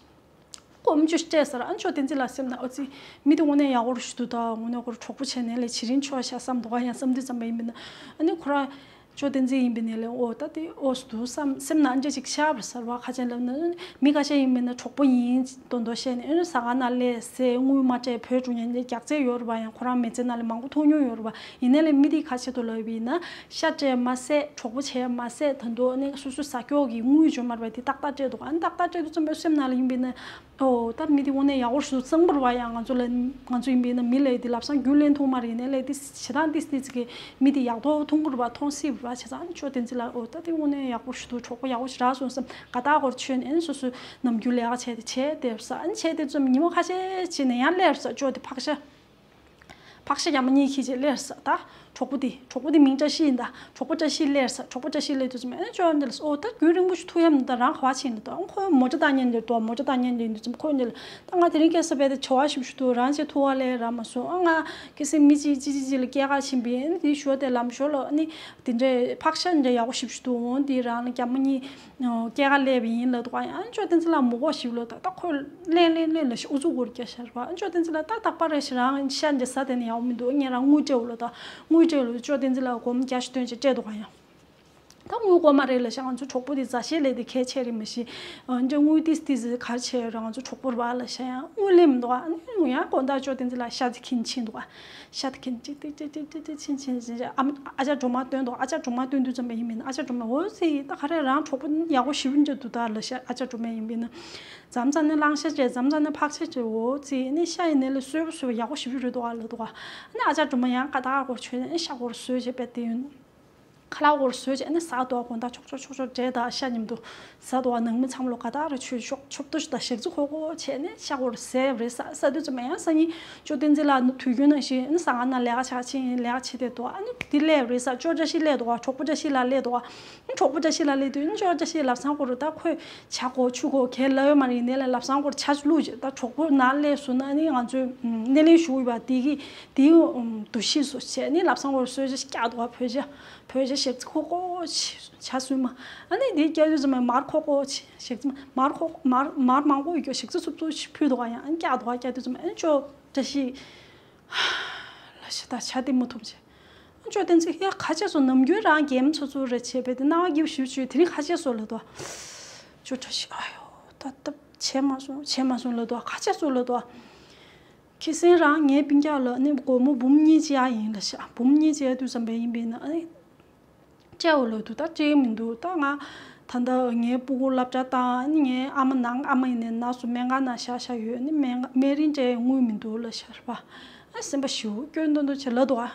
སྒོར་མོ་བཅུ་སྤྲད་ས་ར། ཨ་ནི་ཅོ་བསྟན་འཛིན་ལགས་སེམས་ནང་ཨོ་ཙི་མི་དེ་དངོས་གནས་ཡག་པོ་རུ་ཞུ་འདུག་ད་དངོས་གནས་ཁོ་རང་གྲོགས་པོ་བྱས་ནས་ལས་བྱེད་རིན་ཆོག་ཤག་བསམ་འདུག་ག་ཡང་བསམ་དུས་ཙམ་པ་ཡིན་པ་ན་ཨ་ནི་ཁོ་རང་། ཅོ་བསྟན་འཛིན་ཡིན་པའི་ནས་ལས་ཨོ་ད་དེ་ཨོ་སུ་འདུག་བསམ་སེམས་ནང་འདྲ་ཅིག་ཤར་བ་ས་རེད་པ། ཁ་ཅན་ལབ་ན་མི་ཁ་ཤས་ཡིན་པའི་ན་གྲོགས་པོ་ཡིན་མདོག་མདོག་བཤད་ནས་ཨ་ནི་ཟ་ཁང་ནང་སླེབས་ཟས་དངུལ་མ་སྤྲད་བྲོས་འགྲོ་མཁན་རྒྱགས་ཚད་ཡོད་རེད་པ། ཡང་ཁོ་རང་མི་ཚེ་ནང་ལས་མང་པོ་མཐོང་མྱོང་ཡོད་རེད་པ། ཡིན་ནའི་ལས་མི་དེ་ཁ་ཆེ་དུ་ལབ་པ་ཡིན་ན་ཤ་སྤྲད་མ་ཟད་གྲོགས་པོ་བྱས་མ་ཟད་ད་དུང་ཨ་ནི་སོ་སོ་ཟ་ཀྱོག་གི་དངུལ་འབྱོར་མ་རེད་པ། དེ་ཏག་ཏག་སྤྲད་འདུག་ཨ་ནི་ཏག་ཏག་སྤྲད་དུས་ཙམ་པའི་སེམས་ནང་ལ་ཡིན་པའི་ན། ཨོ་ད་མི་དེ་དངོས་གནས་ཡག་པོ་ཞིག་འདུག་གཙང་པོ་རེད་པ། ཡང་ང་ཚོ་ལ་ང་ཚོ་ཡིན་པས་ན་མི་ལ་དེ་ལབ་སང་རྒྱུན་ལེན་ཐུབ་མ་རེད། ཡིན་ནའི་ལས་དེ་བྱེད་སྟངས་ཏིས་ཏིས་ཀྱི་མི་དེ་ཡག་ཐོག་མཐོང་གི་རེད་པ། མཐོང་སྲིད་པ་རེད་པ། བྱས་ཙང་ཅོ་བསྟན་འཛིན་ལགས་ཨོ་ད་དེ་དངོས་གནས་ཡག་པོ་ཞིག་འདུག་གྲོགས་པོ་ཡག་པོ་ཞིག་རག་སོང་བསམ་དགའ་རྟགས་སྐོར་ཆོད་ནས་ཨ་ནི་སོ་སོའི་ནམ་རྒྱུན་ལས་ཀ་བྱས་ཏེ་བྱས་བསྡད་ས། ཨ་ནི་བྱས་བསྡད་ཙམ་ཉི་མ་ཁ་ཤས་བྱས་ནས་ཡང་སླེབས་ས། ཅོ་དེ་ཕག་ཤ་ཕག་ཤ་རྒྱ་མ་གཉིས་ཁྱེར་བྱས་སླེབས་ས། ད་ གྲོགས་པོ་དེ་གྲོགས་པོ་དེ་མིང་བཀྲ་ཤིས་ཡིན་ད། གྲོགས་པོ་བཀྲ་ཤིས་སླེབས་ས། གྲོགས་པོ་བཀྲ་ཤིས་སླེབས་དུས་ཙམ་པ་ཨ་ནི་ཅོ་འདི་ལ་ཨོ་ད་རྒྱུན་རིང་པོ་ཞིག་ཐུག་ཡ་མི་འདུག་ད་རང་ག་བ་ཕྱིན་ལ་ད་ཨོ་ཁོ་མོ་ཊ་བཏང་མཁན་འདིར་འདུག་མོ་ཊ་བཏང་མཁན་འདིར་འདུག་ཙམ་ཁོ་འདི་ལ་ད་ང་དེ་རིང་སྐྱེལ་ས་བས་ད་བྱ་བ་ཞིབ་ཞིབ་འདུག་རང་ཅེ་ཐུག་བ་ལས་ར་མ་སོང་ཨ་ང་ཁེ་སེ་མི་གཅིག་གཅིག་གཅིག་གཅིག་ལ་སྐྱེལ་ག་ཕྱིན་པས་ཨ་ནི་དེ་ཞོ་དེ་ལམ་ཞོ་ལ་ཨ་ནི་དེ་འདྲའི་ཕག་ཤ་འདྲ་ཡག་པོ་ཞིབ་ཞིབ་འདུག་འོང་དེ་རང་ལ་རྒྱ་མ་གཉིས། སྐྱེལ་ག་སླེབས་པ་ཡིན་ལབ་འདུག་ཨ་ཅོ་བསྟན་འཛིན་ལགས་མི་དགོས་ཞིག་ལོ་ད་ད་ཁོས་ལན་ལན་ལན་ལ་ཞིག་ཨུ་ཚུགས་སྐོར་རྒྱག་ཤར་བ་ཨ་ཅོ་བསྟན་འཛིན་ལགས་ད་རྟག་པར་རེ་ཞིག་རང་ཤ་འདི་ཟ་དེ་ནི་ཡག་མི་འདུག་ངས་རང་དངུལ་སྤྲད་འོ་ལོ་ད་དངུལ་སྤྲད་འོ་ལོ་ཅོ་བསྟན་འཛིན་ལགས་སྒོར་མོ་བརྒྱ་ཞིག་བཏོན་ཅིག་སྤྲད་འདུག་ཨ་ཡང་ད་དངུལ་དགོས་མ་རེད་ལ་ཤ་ང་ཚོ་གྲོགས་པོ་དེ་མཛའ་བཤེས་ལས་དེ་གལ་ཆེ་རེད་མི་ཤེས་ཨ་ཅོ་དངུལ་ཏིས་ཏིས་ག་རེ་ཆེ་རང་ང་ཚོ་གྲོགས་པོ་རེད་བ་ལ་ཤ་ཡང་དངུལ་ལེན་མི་འདུག་ཨ་ནི་ཡང་དགོང་དག་ཅོ་བསྟན་འཛིན་ལགས་ཤ་དེ་ཁྱིན་ཕྱིན་འདུག་ཨ། ཤ་དེ་ཁྱེར་ཅིག་ཏིག་ཏིག་ཏིག་ཏིག་ཏིག་ཕྱིན་ཕྱིན་ཕྱིན་ཨ་ཨ་ཅག་སྒྲོལ་མ་སྟོན་དོ། ཨ་ཅག་སྒྲོལ་མ་སྟོན་དུས་ཙམ་པ་ཡིན་མིན་ཨ་ཅག་སྒྲོལ་མ་འོ་ཙི་ད་ག་རེ་རང་གྲོགས་པོ་ཡག་པོ་ཞེ་པོ་འདྲ་འདུག་ད་ལ་ཤ་ཨ་ཅག་སྒྲོལ་མ་ཡིན་མིན་ན། མཚམས་མཚམས་ནས་གླང་ཤ་བྱས་མཚམས་མཚམས་ནས་ཕག་ཤ་བྱས་འོ་ཙི་ནི་ཤ་ཡིན་ནའི་ལ་སོས་པ་སོས་པ་ཡག་པོ་ཞེ་པོ་རེད་འདུག་ཨ་ལ་འདུག་ཨ་ནི་ཨ་ཅག་སྒྲོལ་མ་ཡང་ཀ་དག་སྐོར་ཆོད་ནས་ཤ་སྐོར་སོས་བྱས་པས་དེ་ཡིན། ཁ་ལག་སྐོར་བཟོས་བྱས་ནས་ཟ་འདུག་ག་དགོང་དག་ཆོག་ཆོག་ཆོག་ཆོག་འབྲས་དང་ཤ་མཉམ་དུ་ཟ་འདུག་ག་ནང་མི་ཚང་མ་ལོ་ག་དག་རེ་ཆོས་ཤོག་ཆོབ་ཏོ་ཞིག་དང་ཞག་རྩི་ཁོག་ཁོག་བྱས་ནས་ཤ་སྐོར་ཟས་རེད་ཟ་ཟ་དུས་ཙམ་པ་ཡང་སང་ཉིན་ཅོ་བསྟན་འཛིན་ལགས་དུས་རྒྱུན་ནང་བཞིན་ཟ་ཁང་ནང་ལས་ཀ་བྱ་ཕྱིན་ལས་ཀ་བྱེད་བསྡད་འདུག་ཨ་ནི་འདི་སླེབས་རེད་ཟ་ཅོ་བཀྲ་ཤིས་སླེབས་འདུག་ག་གྲོགས་པོ་བཀྲ་ཤིས་ལགས་སླེབས་འདུག་ག་ཨ་ནི་གྲོགས་པོ་བཀྲ་ཤིས་ལགས་སླེབས་དུས་ཨ་ནི་ཅོ་བཀྲ་ཤིས་ལགས་ལམ་སང་སྐོར་ད་ཁོས་ཇ་གོ་ཆུ་གོ་གས་ལབ་ཡོད་མ་རེད་ཡིན་ནའི་ལ་ལམ་སང་སྐོར་ཇ་བླུགས་བྱས་ད་གྲོགས་པོ་ནང་སླེབས་སོང་ན་ཨ་ནི་ང་ཚོས་སྣེ་ལེན་ཞུ་དགོས་པ་དེ་གི་དེའི་འདུ་ཤེས་སུ་བྱས་ནས་ལམ་སང་སྐོར་གསོལ་ཇ་ཞིག་བཀྱག་འདུག་ག་བོད་ཇ། བོད་ཇ་ཞག་རྩི་ཁོག་ཁོག་བྱས་ཇ་སྲུབ་མ། ཨ་ནི་འདི་བཀྱག་དུས་ཙམ་པ་མར་ཁོག་ཁོག་བྱས་ཞག་རྩི་མ་མར་ཁོག་མར་མར་མང་པོ་ཡོད་ཀྱང་ཞག་རྩི་སྲུབ་སྲུབ་ཞིག་ཕུལ་འདུག་ག་ཡང་ཨ་ནི་བཀྱག་འདུག་ག་བཀྱག་དུས་ཙམ་པ་ཨ་ནི་ཅོ་བཀྲ་ཤིས་ལ་ཤ་ད་ཇ་དེ་མ་ཐུབ་བྱས། ཨ་ཅོ་བསྟན་འཛིན་ཡ་ཁ་ཆེ་སོ་ནམ་རྒྱུན་རང་གད་མོ་ཚོ་ཚོ་རེ་བྱས་པས་དེ་སྣང་བ་སྐྱིད་པོ་ཞུ་ཞུ་དེ་རིང་ཁ་ཆེ་སོ་ལ་དོ། ཅོ་བཀྲ་ཤིས་ཨ་ཡོ་ད་ད་བྱས་མ་སོང་བྱས་མ་སོང་ལ་དོ་ཁ་ཆེ་སོ་ལ་དོ། ཁྱི་སེང་རང་ངའི་སྤུན་ཀྱག་ལ་ནི་སྒོར་མོ་འབུམ་གཉིས་ཅིག་ཡ་ཡིན་ལ་ཤག་འབུམ་གཉིས་ཅིག་ཡ་དུས་ཙམ་པ་ཡིན་པས་ན་ཨ་ནི་སྤྲད་འོ་ལོ་དུ་ད་སྤྲད་མི་འདུག་ད་ང་ད་ལྟ་ངའི་སྤུ་གུ་སློབ་གྲྭ་བཏང་ཨ་ནི་ངའི་ཨ་མ་ནང་ཨ་མ་ཡིན་ནའི་ན་སོ་སྨན་ཁང་ནང་བཞག་བཞག་ཡོད་ཨ་ནི་སྨན་ཁང་སྨན་རིན་སྤྲད་དངུལ་མི་འདུག་ལ་ཤར་བ་ཨ་སེམས་པ་ཞིའུ་སྐྱོན་འདོན་འདོན་བྱེད་ལ་འདུག་ཨ།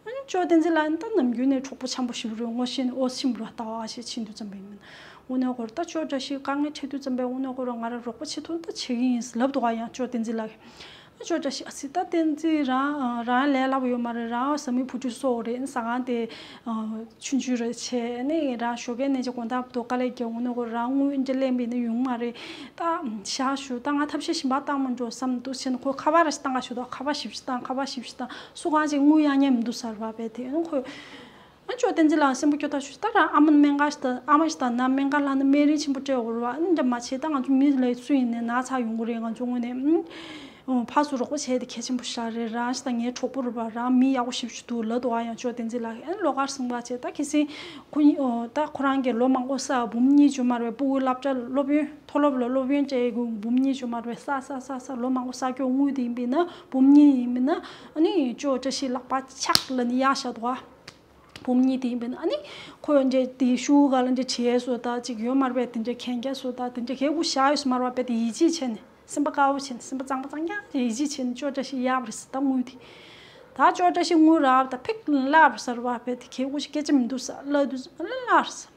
ཨ་ནི་ཅོ་བསྟན་འཛིན་ལགས་ནི་ད་ནམ་རྒྱུན་ནས་གྲོགས་པོ་འཆམ་པོ་ཞིག་རེད་ངོ་ཤེས་ནས་ཨོ་ཆིམ་ར་ལྟ་བ་ཞེས་ཕྱིན་དུས་ཙམ་པ་ཡིན་མིན་དངོས་གནས་ཁོ་ར་ད་ཅོ་བཀྲ་ཤིས་དཀའ་ངལ་འཕྲད་དུས་ཙམ་པ་དངོས་གནས་ཁོ་ར་ང་ར་རོགས་པ་བྱེད་ཐུབ་ན་ད་བྱེད་ཀྱི་ཡིན་ལབ་འདུག་ག་ཡང་ཅོ་བསྟན་འཛིན་ལགས། ཅོ་བཀྲ་ཤིས་ཨ་ཙི་ད་བསྟན་འཛིན་རང་རང་ལས་སླ་པོ་ཡོད་མ་རེད། རང་བཟའ་མི་བུ་ཕྲུག་སོགས་རེད། ཟ་ཁང་དེ་ཆུང་ཆུང་རེད་བྱས་ནས་རང་ཞོགས་ཀས་ནས་ཅིག་དགོང་དག་ཏུ་དཀའ་ལས་རྒྱག་འོང་ན་ཁོ་རང་དངུལ་འདྲ་ལེན་པ་ཡིན་ན་ཡོང་མ་རེད། ད་བཞག་ཞུ་ད་ང་ཐབས་ཤེས་གཞན་པ་བཏང་མ་འགྲོ་བསམ་འདུག་བྱས་ནས་ཁོ་ཁ་པར་ར་ཞིག་བཏང་ག་ཞུ་ད་ཁ་པར་ཞིབ་ཞིབ་བཏང་ཁ་པར་ཞིབ་ཞིབ་བཏང་སུ་གང་ཅིག་དངུལ་གཡར་མཁན་མི་འདུག་ཟེར་བ་བས་དེ་ཁོས། ཨ་ཅོ་བསྟན་འཛིན་ལགས་སེམས་པ་སྐྱོ་ཐག་ཆོད། ད་རང་ཨ་མ་སྨན་ཁང་ཞིག་དང་ཨ་མ་ཞིག་དང་ན་སྨན་ཁང་ལ་ནི་སྨན་རིན་ཆེན་པོ་སྤྲད་དགོས་རེད་བ། ཨ་ནི་འདྲ་མ་བྱེད་ད་ང་ཚོ་མི་ལ་སུ་ཡིན་ནའི་ན་ཚ་ཡོང་གི་རེད། ང་ཚོ་དངོས་གནས་ཨ་ཕར་ཚུར་རོགས་པ་བྱས་ཏེ་གལ་ཆེན་པོ་ཞིག་རེད། རང་ཞིག་དང་ངའི་གྲོགས་པོ་རེད་བ། རང་མི་ཡག་པོ་ཞིག་ཞིག་འདུག་ལབ་འདུག་ཨ། ཡང་ཅོ་བསྟན་འཛིན་ལགས་ཨ་ནི་ལོགས་ཀར་སོང་བ་བྱས་ད་ཁྱི་སེང་ཁོ་གཉིས་ད་ཁོ་རང་གིས་ལོ་མང་པོ་བསགས་འབུམ་གཉིས་བྱུང་མ་རེད་བས། སྤུ་གུའི་སློབ་གྲྭ་སློབ་ཡོན་མཐོ་སློབ་ལ་སློབ་ཡོན་སྤྲད་དགོས་འབུམ་གཉིས་བྱུང་མ་རེད་བས། བསགས་བསགས་བསགས་བསགས་ལོ་མང་པོ་བསགས་རྒྱུ་དངུལ་དེ་ཡིན་པས་ན་འབུམ་གཉིས་ཡིན་པས་ན་ཨ་ནི་ཅོ་བཀྲ་ཤིས་ལག་པ་ཆག་ལ་ནི་གཡར་བཞག་འདུག་ཨ། འབུམ་གཉིས་དེ་ཡིན་པས་ན་ཨ་ནི་ཁོས་འདྲེ་དེ་ཤུ་ག་ལ་འདྲེ་བྱས་སོ་ད་ཅིག་ཡོད་མ་རེད་པས། དེ་འདྲེ་གན་རྒྱ་སོ་ད་དེ་འདྲེ་གས་གུ་བཞག་ཡོད་སོ་མ་རེད་པས། དེ་ཡིད་ཆེས་བྱས་ནས་སེམས་པ་དཀར་པོ་བྱས་ནས་སེམས་པ་གཙང་པ་གཙང་རྐྱང་དེ་ཡིད་ཆེས་བྱས་ནས་ཅོ་བཀྲ་ཤིས་གཡར་བ་རེད་ཟེར། ད་དངུལ་དེ་ད་ཅོ་བཀྲ་ཤིས་དངུལ་རག་ད་ཕིག་ལབ་ཟེར་བ་བས། དེ་གས་གུ་ཞིག་སྐད་ཆ་མི་འདུག་ཟེར་ལབ་དུས་ལབ་ཟེར།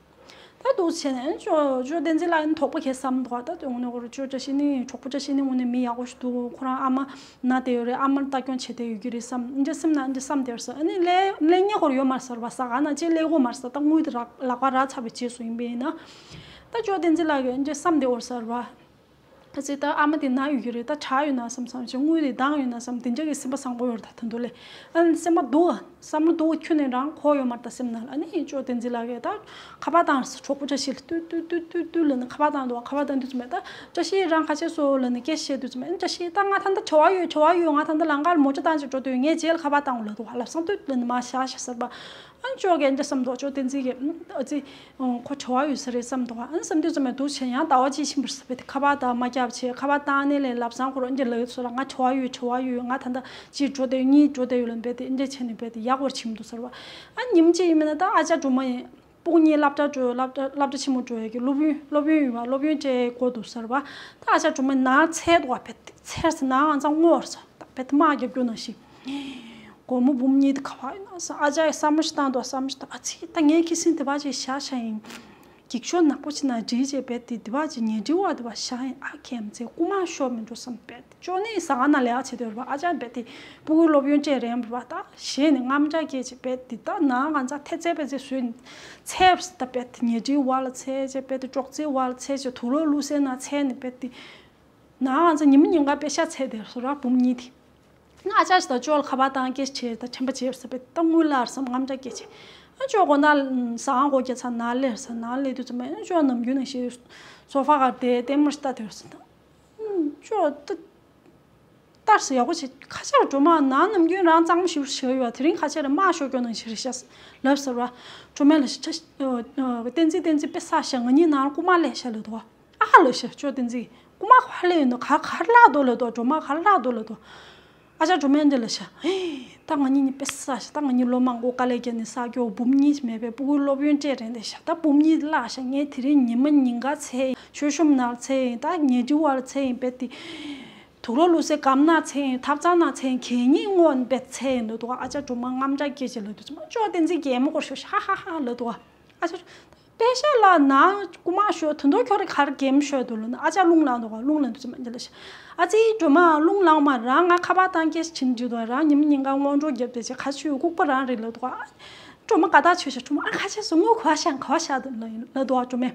ད་འདུག་བྱས་ནས་ཅོ་ཅོ་བསྟན་འཛིན་ལགས་ནི་དོགས་པ་གས་བསམ་འདུག་ད་དེ་དངོས་གནས་ཁོ་ར་ཅོ་བཀྲ་ཤིས་ནི་གྲོགས་པོ་བཀྲ་ཤིས་ནི་དངོས་གནས་མི་ཡག་པོ་ཞིག་འདུག་ཁོ་རང་ཨ་མ་ན་དེ་ཡོད་རེད། ཨ་མར་ལྟ་སྐྱོང་བྱེད་དེ་ཡོད་ཀྱི་རེད་བསམ་འདྲ་སེམས་ན་འདྲ་བསམ་དེར་ཟེར། ཨ་ནི་ལས་ལས་ཉེ་ཁོར་ཡོད་མ་རེད་ཟེར་བ། ཟ་ཁང་ན་ཅེ་ལས་གོ་མ་རེད་ཟེར། ད་དངུལ་དེ་རག་ལག་པ་རག་ཚར་བའི་རྗེས་སུ་ཡིན་པས་ཡིན་ན། ད་ཅོ་བསྟན་འཛིན་ལགས་ཀྱིས་འདྲ་བསམ་དེ་འོར་ཟེར་བ། ཨ་ཙི་ད་ཨ་མ་དེ་ན་ཡོད་ཀྱི་རེད། ད་དྲག་ཡོད་ན་བསམ་བསམ་ཅེ་དངུལ་དེ་འདང་ཡོད་ན་བསམ་དེ་འདྲ་གི་སེམས་པ་བཟང་པོ་ཡོད་རེད། ད་ད་དུང་ལས་ཨ་ནི་སེམས་པ་སྡུག་བསམ་བློ་སྡུག་ཁྱོན་ནས་རང་གོ་ཡོད་མ་རེད། ད་སེམས་ནང་ལ་ཨ་ནི་ཅོ་བསྟན་འཛིན་ལགས་ཀྱིས་ད་ཁ་པར་བཏང་ཟེར། གྲོགས་པོ་བཀྲ་ཤིས་ལ་ཏུ་ཏུ་ཏུ་ཏུ་ཏུ་ལབ་ནས་ཁ་པར་བཏང་འདུག་ཁ་པར་བཏང་དུས་ཙམ་པ་ད་བཀྲ་ཤིས་རང་ག་བྱས་སོང་ལབ་ནས་སྐད་ཆ་བཤད་དུས་ཙམ་པ་ཨ་ནི་བཀྲ་ཤིས་ད་ང་ད་ལྟ་བྲེལ་བ་ཡོད་བྲེལ་བ་ཡོད། ང་ད་ལྟ་ལམ་ཁར་མོ་ཊ་བཏང་ཅིག་འགྲོ་འདོད་ཡོད། ངས་རྗེས་ལ་ཁ་པར་བཏང་ལབ་འདུག་ལབ་སང་ཏུ་ལབ་ནས་མར་བཞག་བཞག་ཟེར་བ། ཨ་ནི་ཅོ་གིས་འདྲ་བསམ་འདུག་ཅོ་བསྟན་འཛིན་གྱིས་ཨ་ཙི་ཁོ་བྲེལ་བ་ཡོད་ས་རེད་བསམ་འདུག་ཨ་ནི་བསམ་དུས་ཙམ་པ་འདུག་བྱས་ཡང་ཟླ་བ་གཅིག་ཕྱིན་པ་རེད་ཟེར་བས། དེ་ཁ་པར་ད་མ་བརྒྱབ་བྱས་ཁ་པར་བཏང་ནས་ལས་ལབ་སང་ཁོ་རང་འདྲ་ལབ་ཡོད་ཚོད་ལ་ང་བྲེལ་བ་ཡོད་བྲེལ་བ་ཡོད། ང་ད་ལྟ་གཅིག་འགྲོ་འདོད་གཉིས་འགྲོ་འདོད་ཡོད་ལབ་པས། དེ་འདྲ་བྱས་ནས་བས་དེ་ཡག་པོར་ཕྱིན་མི་འདུག་ཟེར་བ། ཨ་ཉིན་གཅིག་ཡིན་མིན་ན་ད་ཨ་ཅག་སྒྲོལ་མ་ཡིན། སྤུ་གུ་གཉིས་སློབ་གྲྭ་འགྲོ་སློབ་གྲྭ་སློབ་གྲྭ་ཆེན་མོ་འགྲོ་ཡ་གི་སློབ་ཡོན་སློབ་ཡོན་ཡོད་པ། སློབ་ཡོན་སྤྲད་དགོས་འདུག་ཟེར་བ། ད་ཨ་ཅག་སྒྲོལ་མ་ནང་འཚེར་འདུག་བ། བས་འཚེར་ཟེར་ནའང་ཙང་སྔོ་བར་ཟེར་ད་བས་དམག་རྒྱབ་རྒྱུ་ནང་བཞིན། སྒོར་མོ་འབུམ་གཉིས་དེ་ག་པར་ཡོད་ན་ཟེར། ཨ་ཅག་གིས་བསམ་བློ་ཞིག་བཏང་འདུག་བསམ་བློ་ཞིག་བཏང་། ཨ་ཙི་ད་ངའི་ཁེ་སེང་དེ་བ་ཅིག་བཞག་བཞག་ཡིན། འགྱིག་ཤོག་ནག་པོ་ཅིག་ནང་བསྒྲིལ་བྱས་རྦད་དེ་དེ་བ་ཅིག་ཉལ་ཁྲིའི་འོག་དེ་བ་བཞག་ཡིན། ཨ་ཁེམ་ཚེ་རྐུ་མ་ཤོར་མི་འགྲོ་བསམ་རྦད་དེ་ཅོ་ནི་ཟ་ཁང་ནང་ལས་ཀ་བྱེད་དུས་རེད་པ། ཨ་ཅག་རྦད་དེ་སྤུ་གུའི་སློབ་ཡོན་སྤྲད་རན་པ་རེད་པ། ད་ཞེད་ནས་དངངས་སྐྲག་སྐྱེས་བྱས་རྦད་དེ་ད་ནང་ང་ཚ་ཐེ་ཚེ་པེ་ཚེ་བཟོས་ནས་འཚལ་བ་ད་རྦད་དེ་ཉལ་ཁྲིའི་འོག་ལ་འཚལ་བྱས་རྦད་དེ་ཅོག་ཙེའི་འོག་ལ་འཚལ་བྱས་དུག་ལོག་བླུགས་སའི་ནང་འཚལ་ནས་རྦད་དེ་ནང་ང་ཚ་ཉི་མ་ཉིན་གང་པེ་ཤ་འཚལ་བསྡད་སོང་ར་བུ་མོ་གཉིས་དེ། ང་ཨ་ཅག་ཞིག་དང་ཅོ་ལ་ཁ་པར་བཏང་སྐད་ཆ་བྱས་ད་དྲན་པ་བརྗེད་ས་བས་ད་དངུལ་ལ་བསམ་དངངས་སྐྲག་སྐྱེས་བྱས། ཨ་ཅོ་དགོང་དག་ཟ་ཁང་སྒོ་རྒྱག་ཚར་ནང་སླེབས་ས་ནང་སླེབས་དུས་ཙམ་པ་ཨ་ཅོ་ནམ་རྒྱུན་ནང་བཞིན་སོ་ཕ་གར་བསྡད་ལྟད་མོ་ཞིག་ལྟ་དུས་ཙམ་ད། ཨ་ཅོ་ད་ལྟར་སོ་ཡག་པོ་བྱས་ཁ་ཆར་སྒྲོལ་མ་ནང་ནམ་རྒྱུན་རང་གཙང་མ་ཞིག་བྱས་ཡོད་པ་དེ་རིང་ཁ་ཆར་དམག་ཤོར་སྐྱོ་ནང་བཞིན་རེད་ཤག་ལབ་ཟེར་བ། སྒྲོལ་མ་ལ་ཤ་བསྟན་འཛིན་བསྟན་འཛིན་དཔེ་བསགས་ཤག་ང་གཉིས་ནང་ལ་རྐུ་མ་སླེབས་ཤག་ལབ་འདུག་བ། ཨ་ལ་ཤ་ཅོ་བསྟན་འཛིན་རྐུ་མ་ག་པར་སླེབས་ཡོད་ནོ་ག་གར་བརླག་འདུག་ལབ་འདུག་སྒྲོལ་མ་གར་བརླག་འདུག་ལབ་འདུག་ཨ་ཅག་སྒྲོལ་མས་འདི་ལ་ཤ། ད་ང་གཉིས་གཉིས་དཔེ་བསགས་ཤག་ད་ང་གཉིས་སློབ་མ་མགོ་དཀའ་ལས་བརྒྱབ་ནས་བསགས་སྐྱོ་བུ་མོ་གཉིས་མེད་པས་སྤུ་གུའི་སློབ་ཡོན་སྤྲད་རན་དེ་ཤག་ད་བུ་མོ་གཉིས་བརླག་ཤག་ངས་དེ་རིང་ཉི་མ་ཉིན་གང་འཚལ་ཡིན། མཆོད་གཤོམ་ནང་འཚལ་ཡིན། ད་ཉལ་ཁྲིའི་འོག་ལ་འཚལ་ཡིན་རྦད་དེ། དུག་ལོག་བླུགས་སའི་སྒམ་ནང་འཚལ་ཡིན། ཐབ་ཚང་ནང་འཚལ་ཡིན། གད་སྙིགས་སྔོག་ནས་རྦད་འཚལ་ཡིན་ལབ་འདུག་ཨ་ཅག་སྒྲོལ་མ་དངངས་སྐྲག་སྐྱེས་བྱས་ལབ་དུས་ཙམ་པ་ཅོ་བསྟན་འཛིན་གད་མོ་སྐོར་ཤོར་ཤག་ཧ་ཧ་ཧ་ལབ་འདུག་ཨ་ཅག་པེ་ཤ་ལ་ནང་རྐུ་མ་ཤོར་དོན་དུ་ཁྱོད་རང་གར་གད་མོ་ཤོར་འདུག་ལབ་ན་ཨ་ཅག་རླུང་ལངས་འདུག་རླུང་ལངས་དུས་ཙམ་པ་འདི་ལ་ཤ། ཨ་ཙི་སྒྲོལ་མ་རླུང་ལངས་མ་རང་ང་ཁ་པར་བཏང་སྐད་ཆ་བྱེད་འདུག་ད་རང་ཉི་མ་ཉིན་གང་སྔོན་འགྲོ་བརྒྱབ་བསྡད་བྱས་ཁ་ཆུ་ལྐུགས་པ་རང་རེད་ལབ་འདུག་ཨ། སྒྲོལ་མ་དགའ་ཐག་ཆོད་ཤག་སྒྲོལ་མ་ཨ་ཁ་ཆེ་སོང་ངུ་ག་བ་ཤག་ག་བ་ཤག་ལབ་འདུག་ཨ་སྒྲོལ་མས།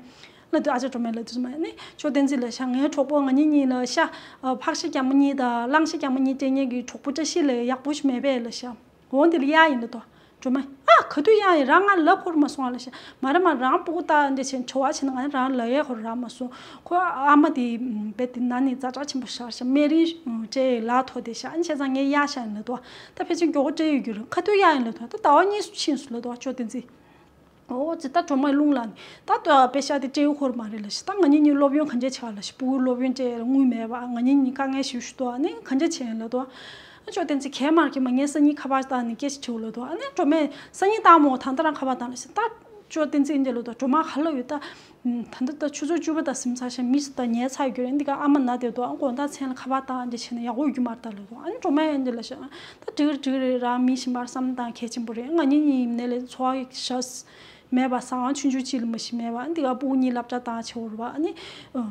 ལབ་དུས་ཨ་ཅག་སྒྲོལ་མས་ལབ་དུས་ཙམ་པ་ནི་ཅོ་བསྟན་འཛིན་ལ་ཤ་ངའི་གྲོགས་པོ་ང་གཉིས་གཉིས་ལ་ཤ། ཨ་ཕག་ཤ་རྒྱ་མོ་གཉིས་དང་གླང་ཤ་རྒྱ་མོ་གཉིས་སྤྲད་མཁན་གྱི་གྲོགས་པོ་བཀྲ་ཤིས་ལ་ཡག་པོ་ཞིག་མེད་པས་ལབ་ཤག་འོ་འདི་ལ་གཡར་ཡིན་ལབ་འདུག་སྒྲོལ་མས་ཨ་ག་དུས་གཡར་ཡིན། རང་ང་ལབ་ཁོ་རང་མ་སོང་ཨ་ལབ་ཤག་མ་རེད་མ་རང་སྤུ་གུ་ལྟ་འདྲ་བྱས་བྱ་བ་བྱས་ན་ང་རང་ལབ་ཡས་ཁོ་རང་མ་སོང་། ཁོ་ཨ་མ་དེ་རྦད་དེ་ན་ནས་ཛ་དྲག་ཆེན་པོ་ཤར་ཤག་སྨན་རིན་སྤྲད་ཡོད་ལག་ཐོག་དེ་ཤག་ཨ་ནི་བྱས་ཙང་ངས་གཡར་ཤག་ཡིན་ལབ་འདུག་ད་ཕལ་ཆེར་མགྱོགས་པོ་སྤྲད་ཡོད་རྒྱུ་རེད། ག་དུས་གཡར་ཡིན་ལབ་འདུག་ད་ཟླ་བ་གཉིས་སུ་ཕྱིན་སོང་ལབ་འདུག་ཅོ་བསྟན་འཛིན། འོ་ཙི་ད་སྒྲོལ་མའི་རླུང་ལངས་ནས་ད་ལྟ་པེ་ཤ་དེ་སྤྲད་ཡོད་ཁོ་རང་མ་རེད་ལབ་ཤག་ད་ང་གཉིས་གཉིས་སློབ་ཡོན་ག་འདྲས་བྱེད་ག་ལབ་ཤག་སྤུ་གུའི་སློབ་ཡོན་སྤྲད་ཡ་ལ་དངུལ་མེད་པ་ང་གཉིས་གཉིས་དཀའ་ངལ་ཞེ་པོ་ཞིག་འདུག་ཨ་ནི་ག་འདྲས་བྱེད་ཡིན་ལབ་འདུག་ཨ་ཅོ་བསྟན་འཛིན་གས་མ་གས་མ་ངས་སང་ཉིན་ཁ་པར་བཏང་ནས་སྐད་ཆ་དྲིས་ལབ་འདུག་ཨ་ནི་སྒྲོལ་མས་སང་ཉིན་བཏང་མོ་ད་ལྟ་རང་ཁ་པར་བཏང་ལབ་ཤག་ད་ཅོ་བསྟན་འཛིན་འདི་ལབ་འདུག་སྒྲོལ་མ་ག་ལབ་ཡོད་ད། ད་ལྟ་ད་ཆུ་ཚོད་བཅུ་པ་ད་ཟིན་ཚར་ཤག་མི་སུ་ད་ཉལ་ཚར་ཡོད་རྒྱུ་རེད། འདི་ག་ཨ་མ་ན་བསྡད་འདུག་ཨ་དགོང་དག་མཚན་ལ་ཁ་པར་བཏང་འདི་བྱས་ན་ཡག་པོ་ཡོད་རྒྱུ་མ་རེད་ད་ལབ་འདུག་ཨ་ནི་སྒྲོལ་མས་འདི་ལབ་ཤག་ད་འགྲིག་རེད་འགྲིག་རེད། རང་མི་གཞན་པར་བསམ་བློ་བཏང་གལ་ཆེན་པོ་རེད། ང་གཉིས་གཉིས་ཡིན་ནའི་ལས་འཚོ་བ་ཞག་མེད་པ་ཟ་ཁང་ཆུང་ཆུང་གཅིག་ལ་མ་གཞི་མེད་པ་འདི་ག་སྤུ་གུ་གཉིས་སློབ་གྲྭ་བཏང་བྱེད་འོར་བ་ཨ་ནི།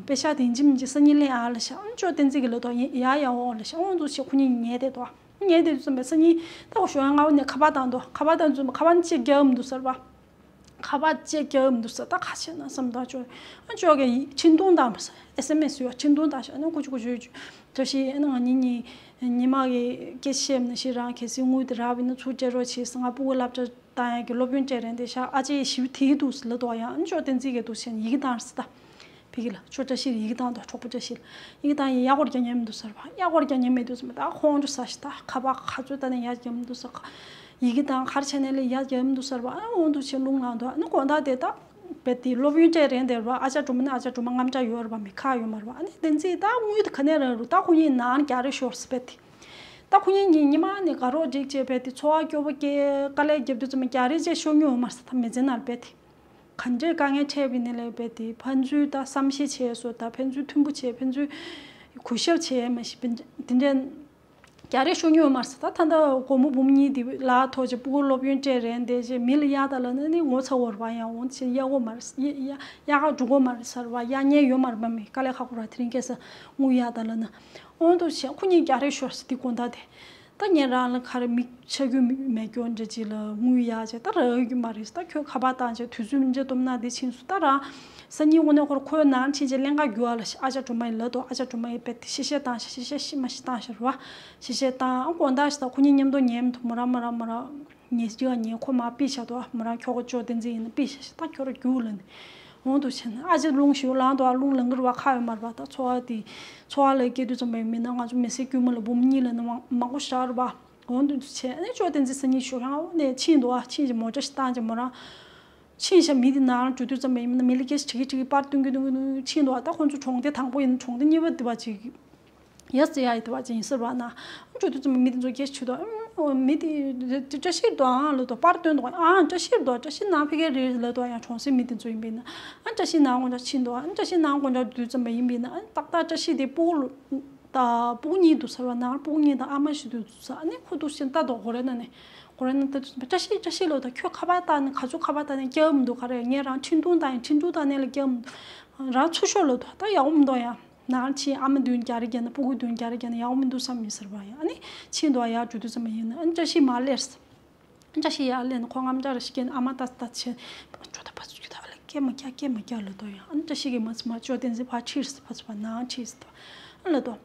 པེ་ཤ་དེ་ཡིན་གཅིག་མིན་གཅིག་སང་ཉིན་ལེན་ཨ་ལབ་ཤག་ཨ་ཅོ་བསྟན་འཛིན་གྱིས་ལབ་འདུག་ཡ་ཡ་འོང་ལབ་ཤག་འོང་འདུག་ཞེས་ཁོ་གཉིས་ཉལ་བསྡད་འདུག་ཉལ་བསྡད་དུས་ཙམ་པས་སང་ཉིན་ད་ཁོ་ཞོགས་པ་སྔ་པོ་ནས་ཁ་པར་བཏང་འདུག་ཁ་པར་བཏང་དུས་ཙམ་པ་ཁ་པར་ནི་གཅིག་རྒྱག་མི་འདུག་ཟེར་བ། ཁ་པར་གཅིག་རྒྱག་མི་འདུག་ཟེར་ད་ག་བྱས་ན་བསམ་ད་ཅོ། ཨ་ཅོ་གིས་འཕྲིན་ཐུང་བཏང་བ་ཟེར་ཨེ་སི་ཨེམ་ཨེ་སི་ཡོད་འཕྲིན་ཐུང་བཏང་ཤག་ཨ་ནི་ཁོ་ཅོ་ཁོ་ཅོ་བཀྲ་ཤིས་ཨ་ནི་ང་གཉིས་གཉིས་ཉི་མ་གི་སྐད་ཆ་བཤད་ན་ཤི་རང་གལ་སྲིད་དངུལ་དེ་རག་པ་ཡིན་ན་ཚུར་སྤྲད་རོགས་བྱེད་ཟེར། ང་སྤུ་གུ་སློབ་གྲྭ་བཏང་ཡག་གི་སློབ་ཡོན་སྤྲད་རན་དེ་ཤག་ཨ་ཅེ་ཞིབ་དེ་འདུག་ཟེར་ལབ་འདུག་ཡང་ཨ་ཅོ་བསྟན་འཛིན་གྱིས་འདུག་ཟེར་ཡི་གེ་བཏང་ཟེར་ད། ཕ་གི་ལ་ཅོ་བཀྲ་ཤིས་ལ་ཡི་གེ་བཏང་འདུག་གྲོགས་པོ་བཀྲ་ཤིས་ལ་ཡི་གེ་བཏང་ཡིན། གཡར་སྐོར་རྒྱག་མཁན་མི་འདུག་ཟེར་བ། གཡར་སྐོར་རྒྱག་མཁན་མེད་དུས་ཟེར་མ་ད་ཁོང་ཅོ་ཟ་ཤི་ད་ཁ་པར་ག་ཚོད་ད་ནས་གཡར་རྒྱག་མི་འདུག་ཟེར། ཡི་གེ་བཏང་ག་རེ་བྱས་ནས་ལས་གཡར་རྒྱག་མི་འདུག་ཟེར་བ། ཨ་འོང་འདུག་ཆེ་རླུང་ལངས་འདུག་ཨ་ནི་དགོང་དག་དེ་ད་རྦད་དེ་སློབ་ཡོན་སྤྲད་རན་དེ་ར་བ། ཨ་ཅག་སྒྲོལ་མ་ནི་ཨ་ཅག་སྒྲོལ་མ་དངངས་སྐྲག་ཡོད་ར་བ། མི་ཁ་ཡོད་མ་ར་བ། ཨ་ནི་བསྟན་འཛིན་ད་དངུལ་དེ་ག་ནས་རག་རུ་ད་ཁོ་གཉིས་ནང་རྒྱག་རེས་ཤོར་ཟེར་རྦད་དེ། ད་ཁོ་གཉིས་གཉིས་ཉི་མ་ནས་དགའ་རོགས་འགྲིག་བྱས་རྦད་དེ་འཚོ་བ་སྐྱོ་པོ་སྐྱེ་དཀའ་ལས་རྒྱབ་དུས་ཙམ་རྒྱག་རེས་བྱས་ཤོར་མྱོང་ཡོད་མ་རེད་ཟེར། ད་མི་ཚེ་ནང་རྦད་དེ། ག་འདྲའི་དཀའ་ངལ་འཕྲད་པའི་ནི་ལས་རྦད་དེ་ཕན་ཚུན་ད་བསམ་ཤེས་བྱས་སོ། ད་ཕན་ཚུན་མཐུན་པོ་བྱས་ཕན་ཚུན་གུས་ཞབས་བྱས་མ་ཤེས་པ་འདི་འདྲའི་རྒྱག་རེས་ཤོར་མྱོང་མ་རེད་ཟེར། ད་ད་ལྟ་སྒོར་མོ་འབུམ་གཉིས་དེ་ལག་ཐོགས་བྱས་སྤུ་གུ་སློབ་ཡོན་སྤྲད་རན་དེ་བྱས་མི་ལ་གཡར་ད་ལབ་ན་ནི་ངོ་ཚ་བོར་བ་ཡང་འོང་ཆེ་གཡར་གོ་མ་རེད། གཡར་གཡར་གཡར་ག་འགྲོ་གོ་མ་རེད་ཟེར་བ། གཡར་མཁན་ཡོད་མ་རེད་པ། མི་དཀའ་ལས་ཁག་པོ་ར་དེ་རིང་ཁ་སང་དངུལ་གཡར་ད་ལབ་ན་འོང་འདུག་བྱས་ཁོ་གཉིས་རྒྱག་རེས་ཤོར་ཟེར་དེ་དགོང་དག་དེ། ད་ངས་རང་ལ་ག་རེ་མི་ཆ་རྒྱུས་མེད་སྐྱོ་འདྲ་ཅིག་ལ་དངུལ་གཡར་བྱས་ད་རག་གི་མ་རེད། ད་ཁྱོད་ཁ་པར་བཏང་བྱས་དུས་ཚོད་མི་འདྲ་སྟོབས་ན་དེ་ཕྱིན་སོང་། ད་རང་སང་ཉིན་དངོས་གནས་ཁོ་ར་ཁོའི་ནང་ཕྱིན་བྱས་ལེན་ག་རྒྱུ་བ་ལ་ཤི་ཨ་ཅག་སྒྲོལ་མ་ཡིས་ལབ་འདུག་ཨ་ཅག་སྒྲོལ་མ་ཡིས་རྦད་དེ་ཤི་བཤད་བཏང་ཤག་ཤི་བཤད་ཤི་མ་ཤི་བཏང་ཤག་ར་བ། ཤི་བཤད་བཏང་ཨ་དགོང་དག་ཤི་ད་ཁོ་གཉིས་མཉམ་དུ་ཉལ་མི་ཐུབ་མོ་ར་མོ་ར་མོ་ར། ཉལ་ཅི་ག་ཉལ་ཁོ་མ་པི་ཤ་དོ་མོ་རང་ཁྱོ་ག་ཅོ་བསྟན་འཛིན་ཡིན་ན་པི་ཤ་ཤ་ད་ཁྱོ་ར་རྒྱུག་ལ་ནི། འོང་དུ་ཕྱིན་ཨ་ཅེ་རླུང་ཞིག་ལངས་དོ་ཨ་རླུང་ལངས་གི་ར་བ། ཁ་ཡོད་མ་ར་བ། ད་འཚོ་བ་དེ་འཚོ་བ་ལ་སྐྱེ་དུས་ཙམ་པའི་མི་ན་ང་ཚོ་མི་སེར་དཀྱུས་མ་ལ་འབུམ་གཉིས་ལ་ནི་མང་མང་པོ་ཞག་ར་བ། འོང་དུ་ཕྱིན་ཨ་ནི་ཅོ་བསྟན་འཛིན་སང་ཉིན་ཞོགས་ཤང་ནས་ཕྱིན་དོ་ཨ་ཕྱིན་ཅི་མོ་ཊ་ཞིག་བཏང་ཅི་མོ་རང་ཕྱིན་ཤ་མི་དེ་ནང་འགྲོ་དུས་ཙམ་པའི་མི་ན་མི་ལ་སྐད་ཆ་དྲི་གི་དྲི་གི་པར་སྟོན་གི་སྟོན་གི་སྟོན་གི་ཕྱིན་དོ་ཨ། ད་ཁོང་ཚོ་གྲོང་སྡེ་དང་པོ་ཡིན་ན་གྲོང་སྡེ་གཉིས་པ་དེ་བ་ཅིག་ཡ་ཙི་ཡ་ཡི་དེ་བ་ཅན་ཡིན་ཟེར་བ་ན། འགྲོ་དུས་ཙམ་མི་དེ་ཚོ་སྐད་ཆ་དྲིས་དོ། མི་དེ་བཀྲ་ཤིས་དོ་ཨང་ལབ་དོ་པར་སྟོན་དོ་ཨང་བཀྲ་ཤིས་དོ་བཀྲ་ཤིས་ནང་ཕ་གི་རེད་ལབ་དོ་ཡང་གྲོང་གསེབ་མི་དེ་ཚོ་ཡིན་པས་ན། ཨ་བཀྲ་ཤིས་ནང་དགོང་དག་ཕྱིན་དོ་ཨ་བཀྲ་ཤིས་ནང་དགོང་དག་དུས་ཙམ་པ་ཡིན་པས་ན་ཨ་ཏག་ཏག་བཀྲ་ཤིས་དེ་སྤུ་གུ་ལོ་ད་སྤུ་གུ་གཉིས་འདུག་ཟེར་བ་ནང་སྤུ་གུ་གཉིས་དང་ཨ་མ་ཞིག་འདུག་ཟེར། ཨ་ནི་ཁོ་འདུག་ཕྱིན་ལྟ་དོ་གོ་རེ་ན་ནི། ཁོ་རང་ནི་ད་བཀྲ་ཤིས། བཀྲ་ཤིས་ལབ་དུས། ཁྱོད་ཁ་པར་བཏང་ནས་ག་ཚོད་ཁ་པར་བཏང་ནས་རྒྱག་མི་འདུག་ག་རེ། ངས་རང་འཕྲིན་ཐུང་བཏང་ཡིན། འཕྲིན་ཐུང་བཏང་ནས་ལ་རྒྱག་མི་འདུག་རང་ཚུར་ཤོག་ལབ་དུས། ད་ཡག་པོ་མི་འདུག་ཡ། ནང་ཕྱིན། ཨ་མ་མདུན་རྒྱག་རེས་རྒྱག་ན། སྤུ་གུ་མདུན་རྒྱག་རེས་རྒྱག་ན་ཡག་པོ་མི་འདུག་བསམ་ཡིན་ཟེར་བ་ཡིན། ཨ་ནི་ཕྱིན་དུས་ཡར་འགྲོ་དུས་ཙམ་པ་ཡིན་ན། ཨ་ནི་བཀྲ་ཤིས་མར་སླེབས། བཀྲ་ཤིས་ཡར་སླེབས་ནས་ཁོ་ངམ་ཅག་རེ་ཞིག་སྐད་ནས། ཨ་མ་ད་ད་བྱས། ཇོ་ད་ཕར་ཚུར་ཇོ་ད་ལ་སྐད་མ་རྒྱག། སྐད་མ་རྒྱག་ལབ་དུས་ཡ། ཨ་ནི་བཀྲ་ཤིས་ཀྱིས་མར་ཚུར་མར་ཅོ་བསྟན་འཛིན་ཕར་ཁྲིད་ཟེར། ཕར་ཚུར་ཕར་ནང་ཁྲིད་ཟེར་དུས། ཨ་ལབ་དུས།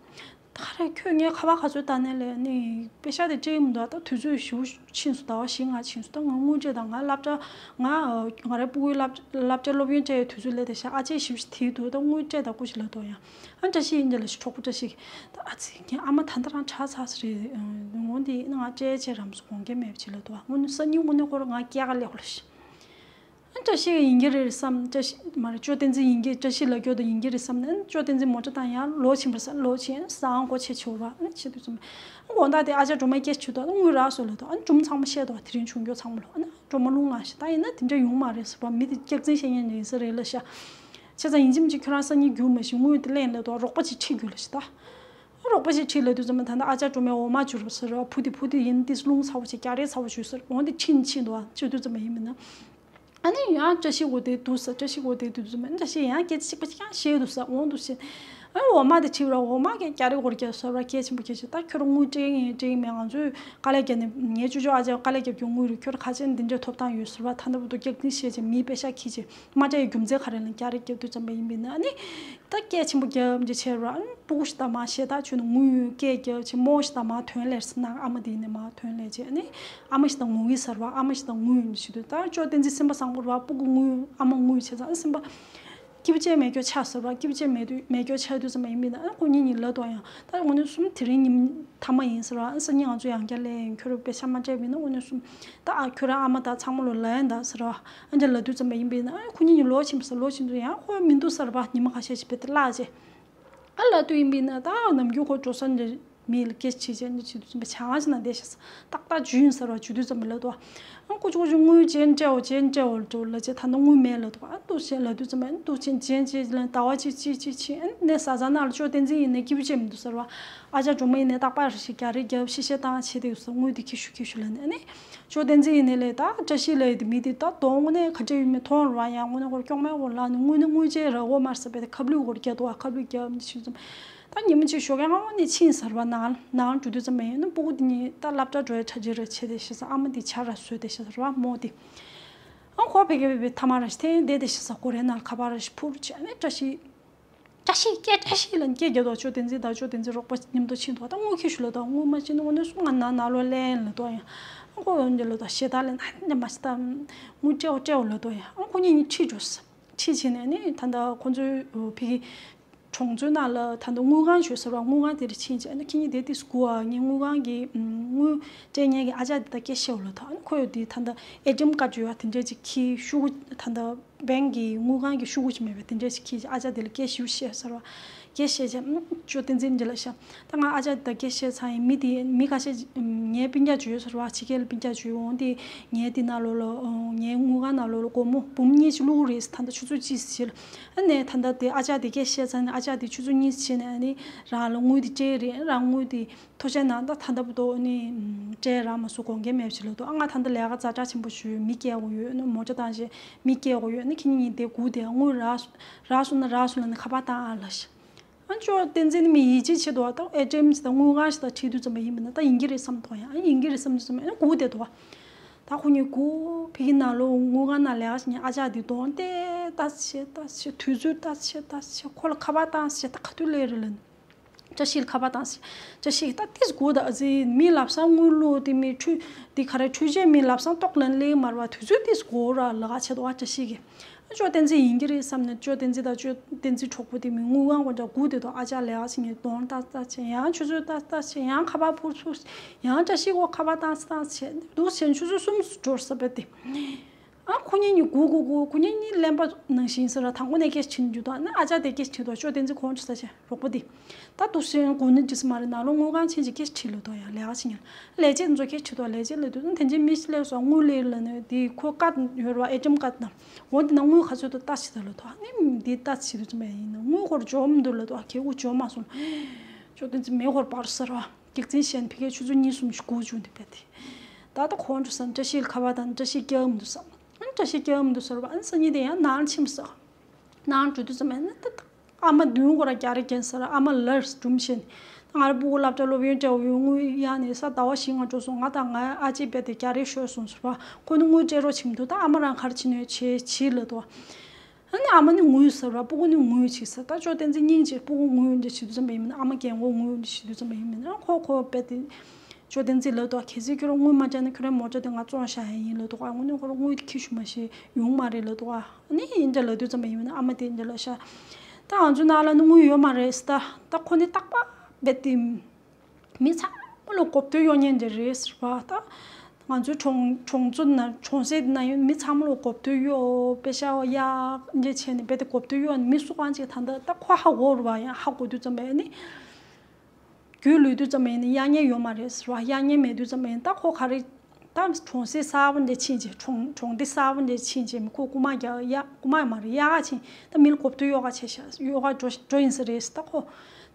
ད་ག་རེ། ཁྱོད་ངའི་ཁ་པར་ག་ཚོད་བཏང་ནས་ལས་ནི་པེ་ཤག་དེ་སྤྲད་ཡོང་མི་འདུག་ད་དུས་ཚོད་ཞེ་པོ་ཕྱིན་སོང་། ཟླ་བ་བཞི་ལྔ་ཕྱིན་སོང་། ད་ང་དངུལ་སྤྲད་དང་། ང་སློབ་གྲྭ། ང་ང་རའི་སྤུ་གུའི་སློབ་སློབ་གྲྭའི་སློབ་ཡོན་སྤྲད་ཡའི་དུས་ཚོད་སླེབས་བསྡད་ཤག་ཨ་ཅེ་ཞེ་པོ་ཞིག་དེའི་འདུག་ད་དངུལ་སྤྲད་དང་སྐུ་མཁྱེན་ལབ་དུས་ཡ། ཨ་བཀྲ་ཤིས་ཡིན་ད་ལབ་ཤག་གྲོགས་པོ་བཀྲ་ཤིས་ཀྱིས། ད་ཨ་ཙི། ངའི་ཨ་མ་ད་ལྟ་རང་ཆགས་ཚར་ས་རེད། འོ་འདི་ང་སྤྲད་བྱས་རམ་སོང་། དགོངས་འགལ་མེད་པ་བྱེད་ལབ་དུས། དངོས་གནས་སང་ཉིན་དངོས་གནས་ཁོ་རང་ང་སྐྱེལ་ག་སླེབས་ལབ་ཤག་ཨ་བཀྲ་ཤིས་ཡིན་གྱི་རེད་བསམ། བཀྲ་ཤིས་མ་རེད། ཅོ་བསྟན་འཛིན་ཡིན་གྱི། བཀྲ་ཤིས་ལབ་རྒྱུ་དེ་ཡིན་གྱི་རེད་བསམ་ནས། ཨ་ཅོ་བསྟན་འཛིན་མོ་ཊ་བཏང་ཡར་ལོག་ཕྱིན་པ་རེད་ཟེར། ལོག་ཕྱིན། ཨ་སང་སྒོ་ཕྱེ་ཕྱོགས་ར། ཨ་ཕྱེ་དུས་ཙམ་པ། ཨ་དགོང་དག་དེ་ཨ་ཅག་སྒྲོལ་མ་སྐད་ཆ་དྲིས་དུས། ཨ་དངུལ་རག་སོང་ལབ་དུས། ཨ་སྒྲོལ་མ་ཚང་མ་བཤད་དུས། དེ་རིང་བྱུང་རྒྱུ་ཚང་མ་ལོ། ཨ་ནི་སྒྲོལ་མ་རླུང་ལངས་ཤག་ད་ཡིན་ན་དེ་འདྲ་ཡོང་མ་རེད་ཟེར་བ། མི་དེ་སྐྱག་རྫུན་བཤད་མཁན་ཡིན་ས་རེད་ལབ་ཤག་བྱས་ཙང་ཡིན་གཅིག་མིན་གཅིག་ཁྱོད་རང་སང་ཉིན་རྒྱུགས་མ་ཤེས། དངུལ་དེ་ལེན་ལབ་དུས། རོགས་པ་ཅིག་ཁྲིད་རྒྱུགས་ལབ་ཤག་ད། རོགས་པ་ཅིག་ཁྲིད་ལབ་དུས་ཙམ་པ། ད་ལྟ་ཨ་ཅག་སྒྲོལ་མའི་འོ་མ་བྱུགས་རོགས་ཟེར་བ། བུ་དེ་བུ་དེ་ཡིན་ཏིས་རླུང་ཚ་བོ་བྱས། རྒྱག་རེས་ཚ་བོ་བྱས་ཟེར། འོ་དེ་ཁྲིད་ནི་ཁྲིད་འདུག་ཨ་ཅོ་དུས་ཙམ་པ་ཡིན་མིན་ན། ཨ་ནི་ཡང་བཀྲ་ཤིས་སྒོ་དེ་འདུག་ཟེར། བཀྲ་ཤིས་སྒོ་དེ་འདུག་ཙམ་པ། བཀྲ་ཤིས་ཡང་སྐད་ཆ་གཅིག་པ་གཅིག་རྐྱང་བཤད་འདུག་ཟེར། འོ་འདུག་ཟེར། ཨ་འོ་མ་དེ་ཁྲིད་ར། འོ་མ་གི་རྒྱག་རེས་སྒོར་རྒྱག་ཟེར་བ། གལ་ཆེན་པོ་གལ་ཆེ། ད་ཁྱོད་རང་དངུལ་སྤྲད་ཀྱི་ཡིན་སྤྲད་ཀྱི་མེད། ང་ཚོས་དཀའ་ལས་བརྒྱབ་ནས། ངའི་ཅོ་ཅོ་ཨ་ཅག་དཀའ་ལས་བརྒྱབ་རྒྱུ་དངུལ་རེད། ཁྱོད་རང་ག་ཅི་ནས་འདི་འདྲའི་ཐོབ་ཐང་ཡོད་ཟེར་བ། ད་ལྟ་བར་དུ་སྐྱག་རྫུན་བཤད་བྱས་མིའི་པེ་ཤག་འཁྱེར་བྱས་མ་སྤྲད་ཡའི་རྒྱུ་མཚན་ག་རེ་ལབ་ན། རྒྱག་རེས་རྒྱབ་དུས་ཙམ་པ་ཡིན་པས་ན། ཨ་ནི་ད་སྐད་ཆེན་པོ་རྒྱབ་བྱས་བྱས་ར། ཨ་ནི་སྤུ་གུ་ཞིག་དང་མར་ཞེ་དྲག་བྱུང་ནས་དངུལ་སྐད་རྒྱབ་བྱས། རྨོ་ཞིག་དང་མར་ཐོན་ལས་ཟེར་ན། ཨ་མ་དེ་ཡིན་ནས་མར་ཐོན་ལས་བྱས། ཨ་ནི་ཨ་མ་ཞིག་དང་ངུ་གི་ཟེར་བ། ཨ་མ་ཞིག་དང་ངུ་ཡོང་དུས་ཟེར་དུས། ད་ཅོ་བསྟན་འཛིན་སེམས་པ་བཟང་པོ་རེད་བ། སྤུ་གུ་དངུལ། ཨ་མ་དངུལ་བྱས་ཙང་སེམས་པ། སྐྱིད་པོ་ཅིག་མེད་རྒྱུ་ཆགས་ཟེར་བ། སྐྱིད་པོ་ཅིག་མེད་དུས། མེད་རྒྱུ་ཆགས་དུས་ཙམ་པ་ཡིན་པས་ན། ཨ་ཁོ་གཉིས་གཉིས་ལབ་དུས་ཡང་། ད་དངོས་གནས་གསུམ་དེ་རིང་ཉིན་མཐའ་མ་ཡིན་ཟེར་བ། ཨ་སང་ཉིན་ང་ཚོ་ཡང་བསྐྱར་ལས་ཡིན། ཁྱོད་རང་པེ་ཤག་མ་སྤྲད་པ་ཡིན་ན། དངོས་གནས་གསུམ་ད། ཨ་ཁྱོད་རང་ཨ་མ་དང་ཚང་མ་ལོ་ལབ་ཡ་ད་ཟེར་བ། ཨ་འདྲ་ལབ་དུས་ཙམ་པ་ཡིན་པས་ན། ཨ་ཁོ་གཉིས་གཉིས་ལོག་ཕྱིན་པ་ཟེར། ལོག་ཕྱིན་དུས་ཡང་ཁོ་མི་འདུག་ཟེར་བ། ཉི་མ་ཁ་ཤས་ཤིག་བེད་དེ་བརླག་བྱས། ཨ་ལབ་དུས་ཡིན་པས་ན། ད་ནམ་རྒྱུན་ཁོ་འགྲོ་ས་འདྲ། མི་ལ་སྐད་ཆ་དྲིས་བྱས་ནས་བྱེད་དུས་ཙམ་པ། ཆང་ཞིག་ན་བསྡད་ཤག་ཟེར། ཏག་ཏག་འཇུས་ཡིན་ཟེར་བ། འཇུས་དུས་ཙམ་པ་ལབ་དུས། ཨ་ཀུ་ཅོ་ཀུ་ཅོ་དངུལ་ཅན་སྤྲད་འོ། ཅན་སྤྲད་འོ་ལབ་དུས། ལབ་བྱས་ད་ནི་དངུལ་མེད་ལབ་དུས། ཨ་འདུག་སེ་ལབ་དུས་ཙམ་པ། ཨ་འདུག་སེ་ཅན་ཅན་ཅན་ལབ། ཟླ་བ་གཅིག་གཅིག་གཅིག་ཕྱིན། ཨ་ནི་ཟ་ཟ་ན་ལ་ཅོ་བསྟན་འཛིན་ཡིན་ནས་སྐྱིད་པོ་ཅིག་མི་འདུག་ཟེར་བ། ཨ་ཅག་སྒྲོལ་མ་ཡིན་ནས་རྟག་པར་རེ་ཞིག་རྒྱག་རེས་རྒྱབ། བཤད་བཤད་བཏང་བྱས་དུས་ཙམ། དངུལ་དེ་ཁྱེར་ཤོག་ཁྱེར་ཤོག་ལབ་ནས། ཨ་ནི་ཅོ་བསྟན་འཛིན་ཡིན་ནས་ལས། ད་བཀྲ་ཤིས་ལབ་ཡ་དེ་མི་དེ་ད་དོན་དངོས་གནས་ག་འདྲ་ཡོད་མེད་མཐོང་ར་ཡང་། དངོས་གནས་ཁོ་ར་སྐྱོ་མ་ཡོང་ལབ་ནས། དངུལ་ནི་དངུལ་ཅན་རག་གོ་མ་རེད་ཟེར་བས། ཁ་བསླུས་སྒོར་རྒྱག་འདུག་ཁ་བསླུས་རྒྱབ་ནས་བྱས་ཙམ། ད་ཉི་མ་གཅིག་ཞོགས་ཀས་ཨ་ནི་ཕྱིན་ཟེར་བ། ནང་ནང་འགྲོ་དུས་ཙམ་པ་ཡིན་ན། སྤུ་གུ་དེ་གཉིས་ད་སློབ་གྲྭ་འགྲོ་ཡ་གྲ་སྒྲིག་རེ་བྱས་བསྡད་ཤག་ཟེར། ཨ་མ་དེ་ཇ་ར་བཟོས་བསྡད་ཤག་ཟེར་བ། རྨོ་དེ། ཨ་ཁོ་ཕ་གི་ཕ་གི་ཐ་མག་ར་ཞིག་འཐེན་བསྡད་བསྡད་ཤག་ཟེར། སྒོ་རའི་ནང་ལ་ཁ་པར་ར་ཞིག་ཕུར་བྱས། ཨ་ནི་བཀྲ་ཤིས། བཀྲ་ཤིས་སྐད། བཀྲ་ཤིས་ལབ་ནས་སྐད་རྒྱབ་དུས། ཅོ་བསྟན་འཛིན་དང་ཅོ་བསྟན་འཛིན་རོགས་པ་མཉམ་དུ་ཕྱིན་དུས། ད་དངུལ་ཁྱེར་ཤོག་ལབ་དུས། དངུལ་མ་བྱིན་ནས་དངོས་གནས་གསུམ་ང་ནང་ནང་ལོགས་ལ་ལབ་དུས་ཡང་། ཨ་ཁོ་འོན་ཏེ་ལབ་དུས། ཞེ་དྲག་ལབ་ན་ནི་མ་ཤི་ད། དངུལ་སྤྲད་འོ་སྤྲད་འོ་ལབ་དུས་ཡང་། ཨ་ཁོ་གཉིས་གཉིས་ཁྲིད་འགྲོ་ཟེར། ཁྲིད་བྱས་ནས་ནི་ད་ལྟ་ཁོ་ཚོའི་ཕ་གི་གྲོང་ཚོའི་ནང་ལ་ད་ལྟ་དངུལ་ཁང་ཡོད་ཟེར་བ། དངུལ་ཁང་དེར་ཕྱིན་བྱས། ཨ་ནི་ཁྱེད་གཉིས་དེ་དུས་སྒུག་ཨ། ངས་དངུལ་ཁང་གི་དངུལ་སྤྲད་མཁན་གྱི་ཨ་ཅག་དེ་དང་སྐད་བཤད་འོ་ལབ་དུས། ཨ་ནི་ཁོས་དེ་ད་ལྟ་ཨེ་ཊི་ཨེམ་ཀར་ཌི་ཡོད་པ་དེ་འདྲ་ཅིག་ཁྱེར། ཤོག་གུ་ད་ལྟ་བེང་གི་དངུལ་ཁང་གི་ཤོག་གུ་ཅིག་མེད་པས། དེ་འདྲ་ཞིག་ཁྱེར། ཨ་ཅག་དེ་ལ་སྐད་ཞིབ་བཤད་ཟེར་བ། སྐད་བཤད་བྱས། ཨུམ། ཅོ་བསྟན་འཛིན་འདི་ལ་བཤད། ད་ང་ཨ་ཅག་དེ་དང་སྐད་བཤད་ཚར་ཡིན། མི་དེ་མི་ཁ་ཤས་ངའི་སྤུན་ཀྱག་ཅིག་ཡོད་ཟེར་བ། ཕྱི་རྒྱལ་ལ་སྤུན་ཀྱག་ཅིག་ཡོད། འོན་ཏེ་ངའི་དེ་ནང་ལོགས་ལ། ངའི་དངུལ་ཁང་ནང་ལོགས་ལ་སྒོར་མོ་འབུམ་གཉིས་ཅིག་བླུག་གི་རེད་ཟེར། ད་ལྟ་ཆུ་ཚོད་གཅིག་ཙམ་ཞིག་ལ། ཨ་ནི་ད་ལྟ་དེ་ཨ་ཅག་དེ་སྐད་བཤད་ཚར་ནས། ཨ་ཅག་དེ་ཆུ་ཚོད་གཉིས་ཙམ་བྱས་ནས་ཨ་ནི་རང་ལ་དངུལ་དེ་སྤྲད་རེད། རང་དངུལ་དེ། ཐུགས་རྗེ་གནང་། ད་ད་ལྟ་བར་དུ་ནི་སྤྲད་རག་མ་སོང་། དགོངས་འགལ་མེད་པ་ཞིག་ལབ་དུས། ཨ་ང་ད་ལྟ་ལས་ཀ་ཛ་དྲག་ཆེན་པོ་ཞིག་ཡོད། མི་སྐྱེལ་དགོས་ཡོད། ནི་མོ་ཊ་བཏང་བྱས་མི་སྐྱེལ་དགོས་ཡོད། ནི་ཁྱེད་གཉིས་གཉིས་དེ་སྒུག་བསྡད། དངུལ་རག་རག་སོང་ན་རག་སོང་ལབ་ནས་ཁ་པར་བཏང་ཨ་ལབ་ཤག་ཨ་ཅོ་བསྟན་འཛིན་ནི་མི་ཡིད་ཆེས་ཆེ་འདུག་ད་ཨེ་ཊི་ཨེམ་ཞིག་དང་དངུལ་ཁང་ཞིག་དང་ཁྲིད་དུས་ཙམ་པ་ཡིན་པ་ན། ད་ཡིན་གྱི་རེད་བསམ་འདུག་ཡང་ཡིན་གྱི་རེད་བསམ་དུས་ཙམ་པ་ཡང་སྒུག་བསྡད་འདུག་ད་ཁོ་གཉིས་སྒུག་ཕ་གི་ནང་ལོགས་དངུལ་ཁང་ནང་ལས་ཀ་བྱེད་མཁན་ཨ་ཅག་དེ་གདོང་བསྟན་ལྟ་བྱས་ལྟ་བྱས། དུས་ཚོད་ལྟ་བྱས་ལྟ་བྱས། ཁོ་ལ་ཁ་པར་བཏང་བྱས། ད་ག་དུས་སླེབས་རེད་ལབ་ནས། བཀྲ་ཤིས་ལ་ཁ་པར་བཏང་ཟེར། བཀྲ་ཤིས་ཀྱིས་ད་ཏིས་སྒུག་ད། ཨ་ཙི། མི་ལམ་སང་དངུལ་བླུགས་དེ་མི་འཕྲུལ་དེ་ག་རེ་འཕྲུལ་ཆས་མི་ལམ་སང་ཏོག་ལན་སླེབས་མ་རེད་བ། དུས་ཚོད་ཏིས་སྒུག་ར་ལབ་ག་བྱས་འདུག་བ། བཀྲ་ཤིས་ཀྱིས། ཨ་ཅོ་བསྟན་འཛིན་ཡིན་གྱི་རེད་བསམ་ནས། ཅོ་བསྟན་འཛིན་དང་ཅོ་བསྟན་འཛིན་གྲོགས་པོ་དེ་མི་དངུལ་ཁང་སྒོ་འགྲམ་སྒུག་བསྡད་འདུག་ཨ་ཅག་ལས་ཀ་བྱེད་མཁན་གདོང་ལྟ་ལྟ་བྱས། ཡང་ཆུ་ཚོད་ལྟ་ལྟ་བྱས། ཡང་ཁ་པར་ཕུར་ཕུར། ཡང་བཀྲ་ཤིས་སྒོ་ཁ་པར་བཏང་བཏང་བྱས། འདུག་སེ་ཆུ་ཚོད་གསུམ་འགྲོ་ས་བས་ཏེ། ཨ་ཁོ་གཉིས་གཉིས་སྒུག་སྒུག་སྒུག་ཁོ་གཉིས་གཉིས་གླེན་པ་ནང་བཞིན་ཟེར་ར། དང་པོ་ནས་སྐད་ཆ་དྲིས་འདུག་ཨ་ནི་ཨ་ཅག་དེ་སྐད་ཆ་དྲིས་འདུག་ཅོ་བསྟན་འཛིན་ཁོང་ཁྲོ་ཟ་བྱས། རོགས་པ་དེ། ད་འདུག་སེ་སྒུག་ནི་འགྲིག་ས་མ་རེད། ནང་ལོགས་དངུལ་ཁང་ཕྱིན་བྱས་སྐད་ཆ་དྲིས་ལབ་འདུག་ཡང་ལས་ཀ་བྱེད་མཁན་ལས་བྱེད་ཚོ་སྐད་ཆ་དྲིས་འདུག་ལས་བྱེད་ལབ་དུས། ཨ་དེ་འདྲའི་མི་ཞིག་སླེབས་སོང་། དངུལ་སླེབས་ལབ་ནས། དེ་ཁོ་ཀར་ཡོད་རེད་བ། ཨེ་ཊི་ཨེམ་ཀར་དང་། འོ་དེ་ནང་དངུལ་ག་ཚོད་འདུག་ལྟ་བྱེད་དང་ལབ་འདུག་ཨ་ནི་འདི་ལྟ་བྱེད་དུས་ཙམ་པ་ཡིན་ན་དངུལ་ཁོ་རང་འབྱོར་མི་འདུག་ལབ་འདུག་ཨ་ཁེ་དབུགས་འབྱོར་མ་སོང་། ཅོ་བསྟན་འཛིན་མེ་འཁོར་འབར་ཟེར་བ། སྐྱག་རྫུན་བཤད་ནས་ཕ་གིར་ཆུ་ཚོད་གཉིས་གསུམ་ཞིག་སྒུག་བཅུག་འདུག་པས་དེ། ད་ལྟ་ཁོང་ཚོ་ས་བཀྲ་ཤིས་ལ་ཁ་པར་དང་བཀྲ་ཤིས་སྐྱེལ་མི་འདུག་ས། ཨ་ནི་བཀྲ་ཤིས་སྐྱེལ་མི་འདུག་ཟེར་བ། ཨ་ནི་སང་ཉིན་དེ་ཡང་ནང་ཕྱིན་ས། ནང་འགྲོ་དུས་ཙམ་པ་ནི་ད་ཨ་མ་མདུན་སྐོར་ར་རྒྱ་རེ་གྱོན་ས་ར། ཨ་མ་ལར་སྒྲུང་བཤད་ནས། ད་ང་ར་སྤུ་གུ་སློབ་གྲྭ་སློབ་ཡོན་སྤྲད་འོ་ཡོང་དངུལ་གཡར་ནས་ས་ཟླ་བ་བཞི་ལྔ་འགྲོ་སོང་། ང་དང་ང་ཨ་ཅེ་རྦད་དེ་རྒྱ་རེ་ཤོར་སོང་ཟེར་བ། ཁོ་ནི་དངུལ་སྤྲད་རོགས་བྱེད་མི་འདུག་ད་ཨ་མ་རང་ག་རེ་བྱེད་ནས་བྱེད་བྱེད་ལབ་འདུག་ཨ་ནི་ཨ་མ་ནི་ངུས་ཟེར་བ། སྤུ་གུ་ནི་ངུས་བྱེད་ས། ད་ཅོ་བསྟན་འཛིན་སྙིང་རྗེ། སྤུ་གུ་ངུས་འདི་བྱེད་དུས་ཙམ་པ་ཡིན་མིན་ན། ཨ་མ་རྒན་གོག་ངུས་འདི་བྱེད་དུས་ཙམ་པ་ཡིན་མིན་ན། ཁོ་ཁོ་རྦད་དེ་ཅོ་བསྟན་འཛིན་ལབ་འདུག་གལ་སྲིད་ཁྱོད་རང་དངུལ་མ་སྤྲད་ན་ཁྱོད་རང་མོ་ཊ་དེ་ང་བཙོང་བཞག་ཡ་ཡིན་ལབ་འདུག་ཨ་ནི་ཁོ་རང་དངུལ་ཁྱི་ཤུ་མ་ཤི་ཡོང་མ་རེད་ལབ་འདུག་ཨ་ནི་ཡིན་འདྲ་ལབ་དུས་ཙམ་པ་ཡིན་མིན་ན། ཨ་མ་དེ་འདྲ་ལབ་ཤག་ད་ང་ཚོའི་ནང་ལ་ནི་དངུལ་ཡོད་མ་རེད་ཟེར། ད་ད་ཁོ་ནི་རྟག་པར་རྦད་དེ་མི་ཚང་མ་ལ་གོ་བསྡུར་གཡོག་མཁན་དེ་རེད་ཟེར་བ། ད་ང་ཚོའི་གྲོང་གྲོང་ཚོ་ན་གྲོང་གསེབ་ན་ཡོད་མི་ཚང་མ་ལ་གོ་བསྡུར་གཡོག་པེ་ཤ་གཡར་འདི་བྱས་ནས་རྦད་དེ་གོ་བསྡུར་གཡོག་ནས། མི་སུ་གང་ཅིག་ད་ལྟ་ད་ཁོ་ཧ་གོ་རུ་བ། ཡང་ཧ་གོ་དུས་ཙམ་པ་ནི་རྒྱུས་ལོན་དུས་ཙམ་པ་ནི་གཡར་མཁན་ཡོད་མ་རེད་ཟེར་བ། གཡར་མཁན་མེད་དུས་ཙམ་པ་ནི་ད་ཁོ་ག་རེ། ད་གྲོང་གསེབ་གསར་པ་འདི་ཕྱིན་རྗེས། གྲོང་གྲོང་སྡེ་གསར་པ་འདི་ཕྱིན་རྗེས་མི་ཁོ་རྐུ་མ་རྒྱག་ཡ། རྐུ་མ་མ་རེད། གཡར་ཁ་ཕྱིན། ད་མི་ལ་གོ་བསྡུར་གཡོག་ཁ་བྱས་ཤག་གཡོག་ཁ་འགྲོ་འགྲོ་ཡིན་ས་རེད་ཟེར། ད་ཁོ་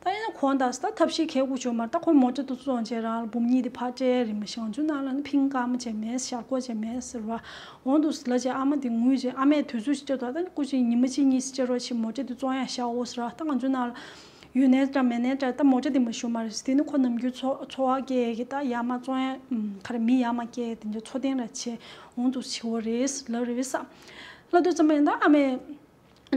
ད་ཡིན་ན་གོང་དང་ད་ཐབས་ཤེས་གལ་དགུ་བྱུང་མར། ད་ཁོ་མོ་ཊ་དེ་བཙོང་བྱས་རང་ལ་འབུམ་གཉིས་དེ་ཕར་སྤྲད་རེད། མ་གཞི་ང་ཚོའི་ནང་ལ་ནི་ཕིང་ཀ་མ་བྱས་མེད། ཞར་སྐོར་བྱས་མེད་ཟེར་བ། འོང་འདུག་ལ་བྱས། ཨ་མ་དེ་ངུས་བྱས། ཨ་མས་དུས་ཚོད་ཅིག་སྤྲད་དོ། ད་ནི་སྐུ་མཁྱེན་ཉི་མ་གཅིག་གཉིས་ཤིག་སྤྲད་རོགས་བྱེད། མོ་ཊ་དེ་བཙོང་ཡ་བཞག་འོ་ཟེར་བ། ད་ང་ཚོའི་ནང་ལ་ཡོད་ནའི་འདྲ་མེད་ནའི་འདྲ། ད་མོ་ཊ་དེ་མ་ཞུ་མ་རེད་ཟེར། དེ་ནི་ཁོ་ནམ་རྒྱུན་འཚོ་འཚོ་བ་སྐྱེལ་གི་ད་ཡར་མར་བཙོང་ཡ་ཨམ་ག་རེ་མི་ཡར་མར་སྐྱེལ་དེ་འདྲ་འཚོ་རྟེན་ར་བྱས་འོང་འདུག་བྱེད་འོ་རེད་ལབ་རེད་ས། ལབ་དུས་ཙམ་པ་ཡིན། ད་ཨ་མས་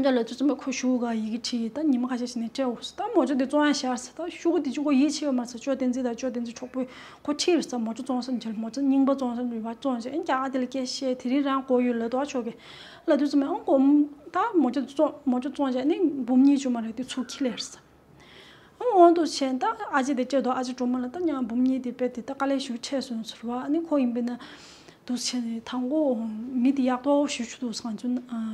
འདྲ་ལབ་དུས་ཙམ་པ་ཁོ་ཞུ་ག་ཡི་གེ་བྲིས། ད་ཉི་མ་ཁ་ཤས་ཤིག་ནས་སྤྲད་འོ་ཟེར། ད་མོ་ཊ་དེ་བཙོང་ཡ་བཞག་ཟེར། ད་ཤོག་གུ་དེ་གཅིག་པོ་ཡིད་ཆེས་ཡོད་མ་རེད་ཟེར། ཅོ་བསྟན་འཛིན་དང་ཅོ་བསྟན་འཛིན་གྲོགས་པོས་ཁོ་ཁྲིད་རེད་ཟེར། མོ་ཊ་བཙོང་ས་འཇལ། མོ་ཊ་རྙིང་པ་བཙོང་ས་འཇལ་བ་བཙོང་བྱས། ཨ་ནི་རྒྱ་གར་དེ་ལ་སྐད་བཤད། དེ་རིང་རང་དགོས་ཡོད་ལབ་འདུག་ཨ་ཅོ་གིས་ལབ་དུས་ཙམ་པ་ཨང་གོ་ད་མོ་ཊ་བཙོང་མོ་ཊ་བཙོང་བྱས་ནི་འབུམ་གཉིས་བྱུང་མ་རེད། དེ་ཚུར་ཁྱེར་ལེ་རེད་ཟེར། ཨ་འོང་དུ་བྱས། ད་ཨ་ཅེ་དེ་སྤྲད་དོ། ཨ་ཅེ་སྒྲོལ་མ་ལ་ད་ཉག་འབུམ་གཉིས་དེ་རྦད་དེ་ད་དཀའ་ལས་ཞུ་ཆེ་སོང་ཟེར་བ། ཨ་ནི་ཁོ་ཡིན་པས་ན་འདུག་བྱས་ནས་དང་པོ་མི་དེ་ཡག་ཐོག་ཞུ་ཆུ་འདུག་ང་ཚོ་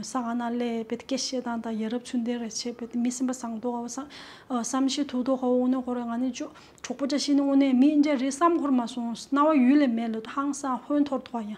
ས་ག་ན་སླེབས་རྦད་དེ་སྐད་བཤད་སྟངས་དང་ཡ་རབས་ཚུལ་ལྡན་རེ་བྱས། རྦད་དེ་མི་སེམས་པ་བཟང་ཐོག་བསམ་བསམ་ཤེས་ཐུག་ཐོག་ཧ་འོ་ནས་ཁོ་ར་ང་ནི་ཅོ་གྲོགས་པོ་བཀྲ་ཤིས་ནི་དངོས་གནས་མི་འདྲ་རེད་བསམ་ཁོར་མ་སོང་། སྣང་བ་ཡུལ་ལས་མེད་ལ་ཧང་སང་ཧོན་ཐོར་ཐོར་ཡང་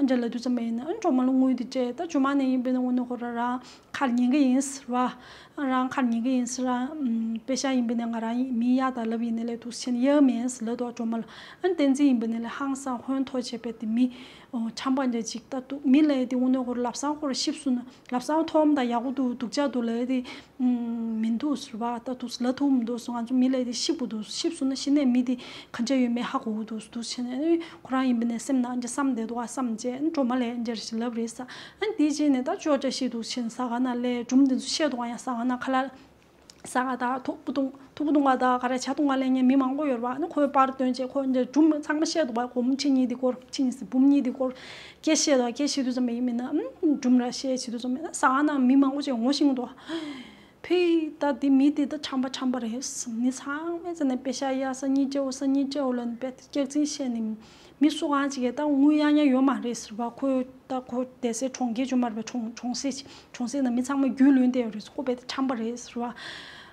འདྲ་ལབ་དུས་ཙམ་པ་ཡིན་ན། ཨ་ནི་སྒྲོལ་མ་ལ་དངུལ་དེ་སྤྲད། ད་ཇོ་མ་ནས་ཡིན་པས་ན་དངོས་གནས་ཁོ་ར་རང་ཁར་ཉན་གི་ཡིན་ཟེར་བ། རང་ཁར་ཉན་གི་ཡིན་ཟེར། རང་པེ་ཤ་ཡིན་པས་ན་ང་རང་མི་གཡར་ད་ལབ་ཡིན་ནའི་ལས་འདུག་བྱས་ནས་གཡར་མེད་ཟེར་ལབ་འདུག་སྒྲོལ་མ་ལ། ཨ་ནི་བསྟན་འཛིན་ཡིན་པས་ན་ལས་ཧང་སང་ཧོན་ཐོར་བྱས་པས་དེ་མི་ཁྲམ་པ་འདྲ་ཅིག་ད་འདུག་མི་ལ་དེ་དངོས་གནས་ཁོ་ར་ལབ་སང་ཁོ་ར་ཤིབ་སུ་ན། ལབ་སང་མཐོང་དང་ཡག་པོ་འདུག་སྡུག་ཅག་འདུག་ལབ་ཡ་དེ་མི་འདུག་ཟེར་བ། ད་འདུག་ལབ་ཐུབ་མི་འདུག་སོང་། ང་ཚོ་མི་ལ་དེ་ཤི་དགོས་འདུག་ཤི་སོང་ན་ཤི་ནས་མི་དེ་ག་འདྲ་ཡོད་མེད་ཧ་གོ་གི་འདུག་འདུག་བྱས་ནས་ཁོ་རང་ཡིན་པ་ནས་སེམས་ནང་འདྲ་བསམ་བསྡད་འདུག་ཨ་བསམ་བྱས་སྒྲོལ་མ་ལ་འདྲ་ཞིག་ལབ་རེད་ས། ཨ་འདི་བྱས་ནས་ད་ཅོ་བཀྲ་ཤིས་འདུག་བྱས་ནས་ས་ག་ན་ལས་སྒྲུང་དེ་ཚོ་བཤད་འདུག་ཨ་ཡང་ས་ག་ན་ཁ་ལག་ས་ག་ད་ཐུག་པོ་བཏུང་ཐུག་པོ་བཏུང་བ་ད་ག་རེ་ཇ་བཏུང་བ་ལེན་མཁན་མི་མང་པོ་ཡོད་རེད་བ། ཨ་ནི་ཁོའི་པར་བཏོན་བྱས་ཁོ་འདྲ་སྒྲུང་ཚང་མ་བཤད་འདུག་བ། སྒོར་མོ་ཁྲི་གཉིས་དེ་སྐོར་ཁྲི་གཉིས་སི་འབུམ་གཉིས་དེ་སྐོར་སྐད་བཤད་འདུག་སྐད་བཤད་དུས་ཙམ་པ་ཡིན་མིན་ན་ཨམ་སྒྲུང་ར་བཤད་བྱེད་དུས་ཙམ་པ་ཡིན་ན་ས་ག་ན་མི་མང་པོ་ཅིག་ངོ་ཤེས་འདུག་ཕེ་ད་འདི་མི་དེ་ད་ཁྲམ་པ་ཁྲམ་པ་རེད། མི་ཚང་མས་ཙ་ནས་པེ་ཤ་གཡར་ས་གཉིས་སྤྲད་འོ་ས་གཉིས་སྤྲད་འོ་ལ་ནི་པེ་སྐྱག་རྫུན་བཤད་ནི། མི་སུ་གང་ཅིག་གིས་ད་དངུལ་གཡར་མཁན་ཡོད་མ་རེད་ཟེར་བ། ཁོས་ད་ཁོ་སྡེ་སྲིད་གྲོང་ཁྱེར་བྱུང་མ་རེད་པས། གྲོང་གྲོང་གསེབ་གྲོང་གསེབ་ནང་མི་ཚང་མ་རྒྱུས་ལོན་བསྡད་ཡོད་རེད། ཁོ་རྦད་དེ་ཁྲམ་པ་རེད་ཟེར་བ།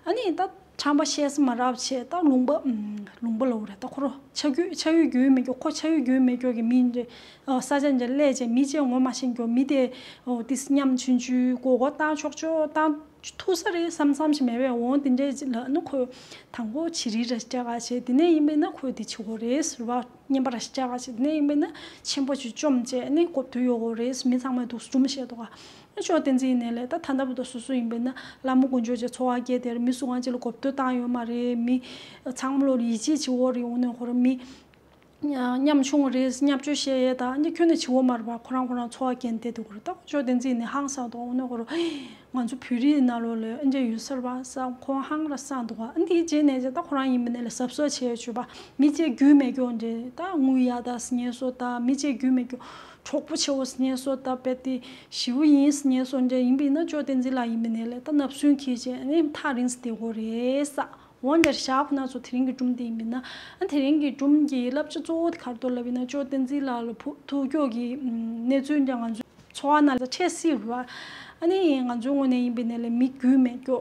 ཨ་ནི་ད་ཁྲམ་པ་བཤད་ས་མ་རག་བྱས་ད་ལུང་པ་ལུང་པ་ལོག་རེད། ད་ཁོ་རོ་ཆ་རྒྱུས་ཆ་རྒྱུས་རྒྱུས་མེད་སྐྱོ། ཁོ་ཆ་རྒྱུས་རྒྱུས་མེད་སྐྱོ་གི་མི་འདྲ་ས་ཆ་འདྲ་སླེབས་བྱས་མི་གཅིག་ངོ་མ་ཤེས་སྐྱོ། མི་དེ་འོ་ཏིས་ཉམ་ཆུང་ཆུང་མགོ་སྐོར་བཏང་ཆོག་ཆོག་བཏང་ཐུབ་ས་རེད་བསམ་བསམ་ཞིག་མེད་པས། འོང་དེ་འདྲའི་ལ་ནི་ཁོས་དང་པོ་བྱི་རིལ་ར་སྤྲད་ག་བྱས། དེ་ནས་ཡིན་པས་ན་ཁོས་དེ་བྱེད་དགོས་རེད་ཟེར་བ། བསྙེན་པ་ར་ཞིག་བྱ་ག་ཞིག་ནས་ཡིན་པས་ན་ཆེན་པོ་ཞིག་བཅོམ་བྱས་ནས་གོ་བསྡུར་ཡོང་དགོས་རེད། མི་ཚང་མས་འདུག་སྒྲུང་བཤད་འདུག་ག་ཅོ་བསྟན་འཛིན་ཡིན་ནའི་ལས་ད་ད་ལྟ་བར་དུ་སོ་སོ་ཡིན་པས་ན་བླ་མ་དཀོན་མཆོག་ཅེས་འཚོ་བ་སྐྱེལ་དེར་མི་སུ་གང་ཅིག་ལ་གོ་བསྡུར་བཏང་ཡོད་མ་རེད། མི་ཚང་མ་ལོ་ཡིད་ཆེས་བྱེད་འོ་རེད། འོ་ནས་ཁོ་ར་མི་ཉམ་ཆུང་རེད། བརྙས་བཅོས་བཤད་ཡས་དང་འདི་ཁྱོན་ནས་བྱེད་འོ་མ་རེད་པ། ཁོ་རང་ཁོ་རང་འཚོ་བ་སྐྱེལ་བསྡད་འདུག་ག་རེད། ད་ཅོ་བསྟན་འཛིན་ནས་ཧང་སང་འདུག་འོ་ནས་ཁོ་ར། ང་ཚོ་བོད་རིགས་ནང་ལོགས་ལ་ཨ་འདྲ་ཡོད་ས་རེད་པ་བསམ་ཁོང་ཧང་ར་སང་འདུག་ག་འདིའི་རྗེས་ནས་ད་ཁོ་རང་ཡིན་པ་ནས་ལ་གཟབ་གཟབ་བྱས་བྱོས་པ། མི་གཅིག་རྒྱུས་མེད་སྐྱོ་འདྲ་ད་དངུལ་གཡར་ད་ཟེར་མཁན་སོ་ད་མི་གཅིག་རྒྱུས་མེད་སྐྱོ་གྲོགས་པོ་ཆེ་བོ་ཟེར་མཁན་སོ་ད་རྦད་དེ་ཞི་བོ་ཡིན་ཟེར་མཁན་སོ་འདྲ་ཡིན་པ་ཡིན་ན་ཅོ་བསྟན་འཛིན་ལགས་ཡིན་པ་ནས་ལ་ད་ནབ་སུན་འཁྱེར་བྱས་ཨ་ནི་ཐག་རིང་ས་བསྡད་དགོས་རེད་ས། འོ་འདྲ་ཞག་ཁོ་ན་ཚོ་དེ་རིང་གི་སྒྲུང་དེ་ཡིན་པ་ཡིན་ན་ཨ་དེ་རིང་གི་སྒྲུང་གི་བསླབ་བྱ་གཙོ་བོ་དེ་ག་རེ་འདུག་ལབ་ཡིན་ན་ཅོ་བསྟན་འཛིན་ལགས་ལ་ཕུ་ཐུག་སྐྱོ་གི་གནས་ཚུལ་འདྲ་ང་ཚོ། འཚོ་བ་ནང་ལ་འཕྲད་སྲིད་རེད་བ། ཨ་ནི་ང་ཚོའི་ངོས་ནས་ཡིན་པ་ཡིན་ནའི་ལས་མི་རྒྱུས་མེད་སྐྱོ།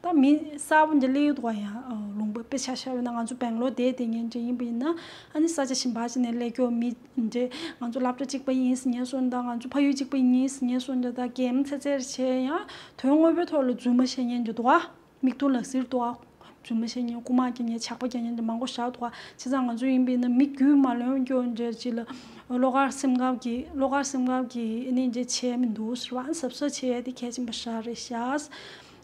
ད་མི་གསར་པ་འདི་སླེབས་ཡོད་འདུག་ག་ཡང་ལུང་པ་དཔེ་ཆ་བཞག་པ་ཡིན་ན་ང་ཚོ་སྦེང་ལོར་བསྡད་བསྡད་མཁན་འདྲ་ཡིན་པ་ཡིན་ན་ཨ་ནི་ས་ཆ་གཞན་པ་ཅིག་ནས་སླེབས་སྐྱོ་མི་འདྲ་ང་ཚོ་སློབ་གྲྭ་གཅིག་པ་ཡིན་ཟེར་མཁན་སོ་འདྲ་ང་ཚོ་ཕ་ཡུལ་གཅིག་པ་ཡིན་ཟེར་མཁན་སོ་འདྲ་ད་རྒན་ཚེ་ཚེར་བྱས་ཡང་དོན་དངོས་པོའི་ཐོག་ལ་རྫུན་མ་བཤད་མཁན་འདྲ་འདུག་ག་མིག་མཐོང་ལག་ཟིན་འདུག་ག་རྫུན་མ་བཤད་མཁན། རྐུ་མ་རྒྱག་མཁན། ཇག་པ་རྒྱག་མཁན་དེ་མང་པོ་བཞག་འདུག་ག་བྱས་ཙང་ང་ཚོ་ཡིན་པས་ན་མི་རྒྱུས་མ་ལོན་སྐྱོ་འདྲ་ཅིག་ལ། བློ་དཀར་སེམས་དཀར་གྱི། བློ་དཀར་སེམས་དཀར་གྱི་ཨ་ནི་འདྲ་བྱས་མི་འདུག་ཟེར་བ། གཟབ་གཟབ་བྱས་ཡ་དེ་གལ་ཆེན་པོ་ཞེ་དྲག་རེད་ཤག་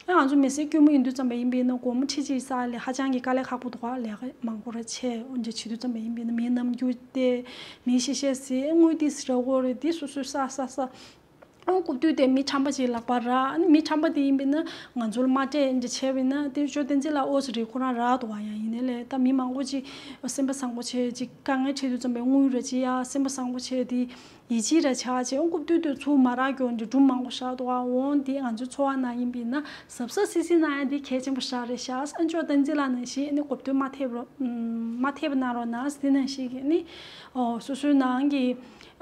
ཨ། ང་ཚོ་མི་སེར་དཀྱུས་མ་ཡིན་དུས་ཙམ་པ་ཡིན་པས་ན་སྒོར་མོ་ཁྲི་གཅིག་ས་ལ་ཧ་ཅང་གི་དཀའ་ལས་ཁག་པོ་འདུག་ག་ལས་ཀ་མང་པོ་ར་བྱས། འོན་ཀྱང་བྱེད་དུས་ཙམ་པ་ཡིན་པས་ན་མིའི་རྣམ་འགྱུར་བལྟས། མིའི་གཤིས་གཤིས་གཟིགས། དངུལ་ཏོག་ཙམ་རག་གི་རེད། དེ་སོ་སོས་བསགས་བསགས་བསགས། ཨང་། རྐུབ་སྟོད་དེ་མི་ཁྲམ་པ་ཅིག་ལག་པར་རག་ཨ་ནི་མི་ཁྲམ་པ་དེ་ཡིན་པས་ན་ང་ཚོ་ལ་དམའ་འབེབས་འདྲ་བྱས་པས་ན། དེ་ཅོ་བསྟན་འཛིན་ལགས་ཨོ་ཙི་རེད། ཁོ་རང་རག་འདུག་ག་ཡང་ཡིན་ནའི་ལས། ད་མི་མང་པོ་ཅིག་སེམས་པ་བཟང་པོ་བྱས་ཅིག་དཀའ་ངལ་འཕྲད་དུས་ཙམ་པའི་དངུལ་ར་ཅིག་ཡ་སེམས་པ་བཟང་པོ་བྱས་དེ་ཡིད་ཆེས་ར་ཆགས་བྱས། ཨང་། རྐུབ་སྟོད་དེ་ཚུར་མ་རག་རྒྱུ་འདྲ་སྒྲུང་མང་པོ་བཞག་འདུག་ག་འོང་། དེ་ང་ཚོའི་འཚོ་བ་ནང་ཡིན་པས་ན་གཟབ་གཟབ་གཟིགས་གཟིགས་གནང་ཡ་དེ་གལ་ཆེན་པོ་ཞེ་དྲག་རེད་ཤག་ཨ། ཅོ་བསྟན་འཛིན་ལགས་ནང་བཞིན་ཨ་ནི་གོ་ཐོས་མ་ཐེབས་རོགས། ཨམ། མ་ཐེབས་གནང་རོགས་གནང་། དེ་ནང་བཞིན་གྱི་ཨ་ནི། ཨོ། སོ་སོའི་ནང་གི།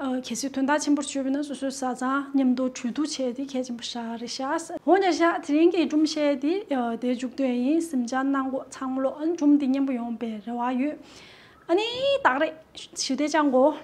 ཨ། གལ་སྲིད་དོན་དག་ཆེན་པོ་བྱུང་བ་ཡིན་ན་སོ་སོའི་བཟའ་ཚང་མཉམ་དུ་གྲོས་བསྡུར་བྱས་དེ་གལ་ཆེན་པོ་ཞེ་དྲག་རེད་ཤག་འོ་འདྲ་ཤག་དེ་རིང་གི་སྒྲུང་བཤད་དེ་དེ་མཇུག་བསྡུ་ཡ་ཡིན། གཟིམ་འཇག་གནང་གོ་ཚང་མ་ལོ། ཨ་ནི་སྒྲུང་འདི་སྙན་པོ་ཡོང་བའི་རེ་བ་ཡོད། ཨ་ནི་ད་ག་རེད། ཞུ་བདེ་ཅང་གོ།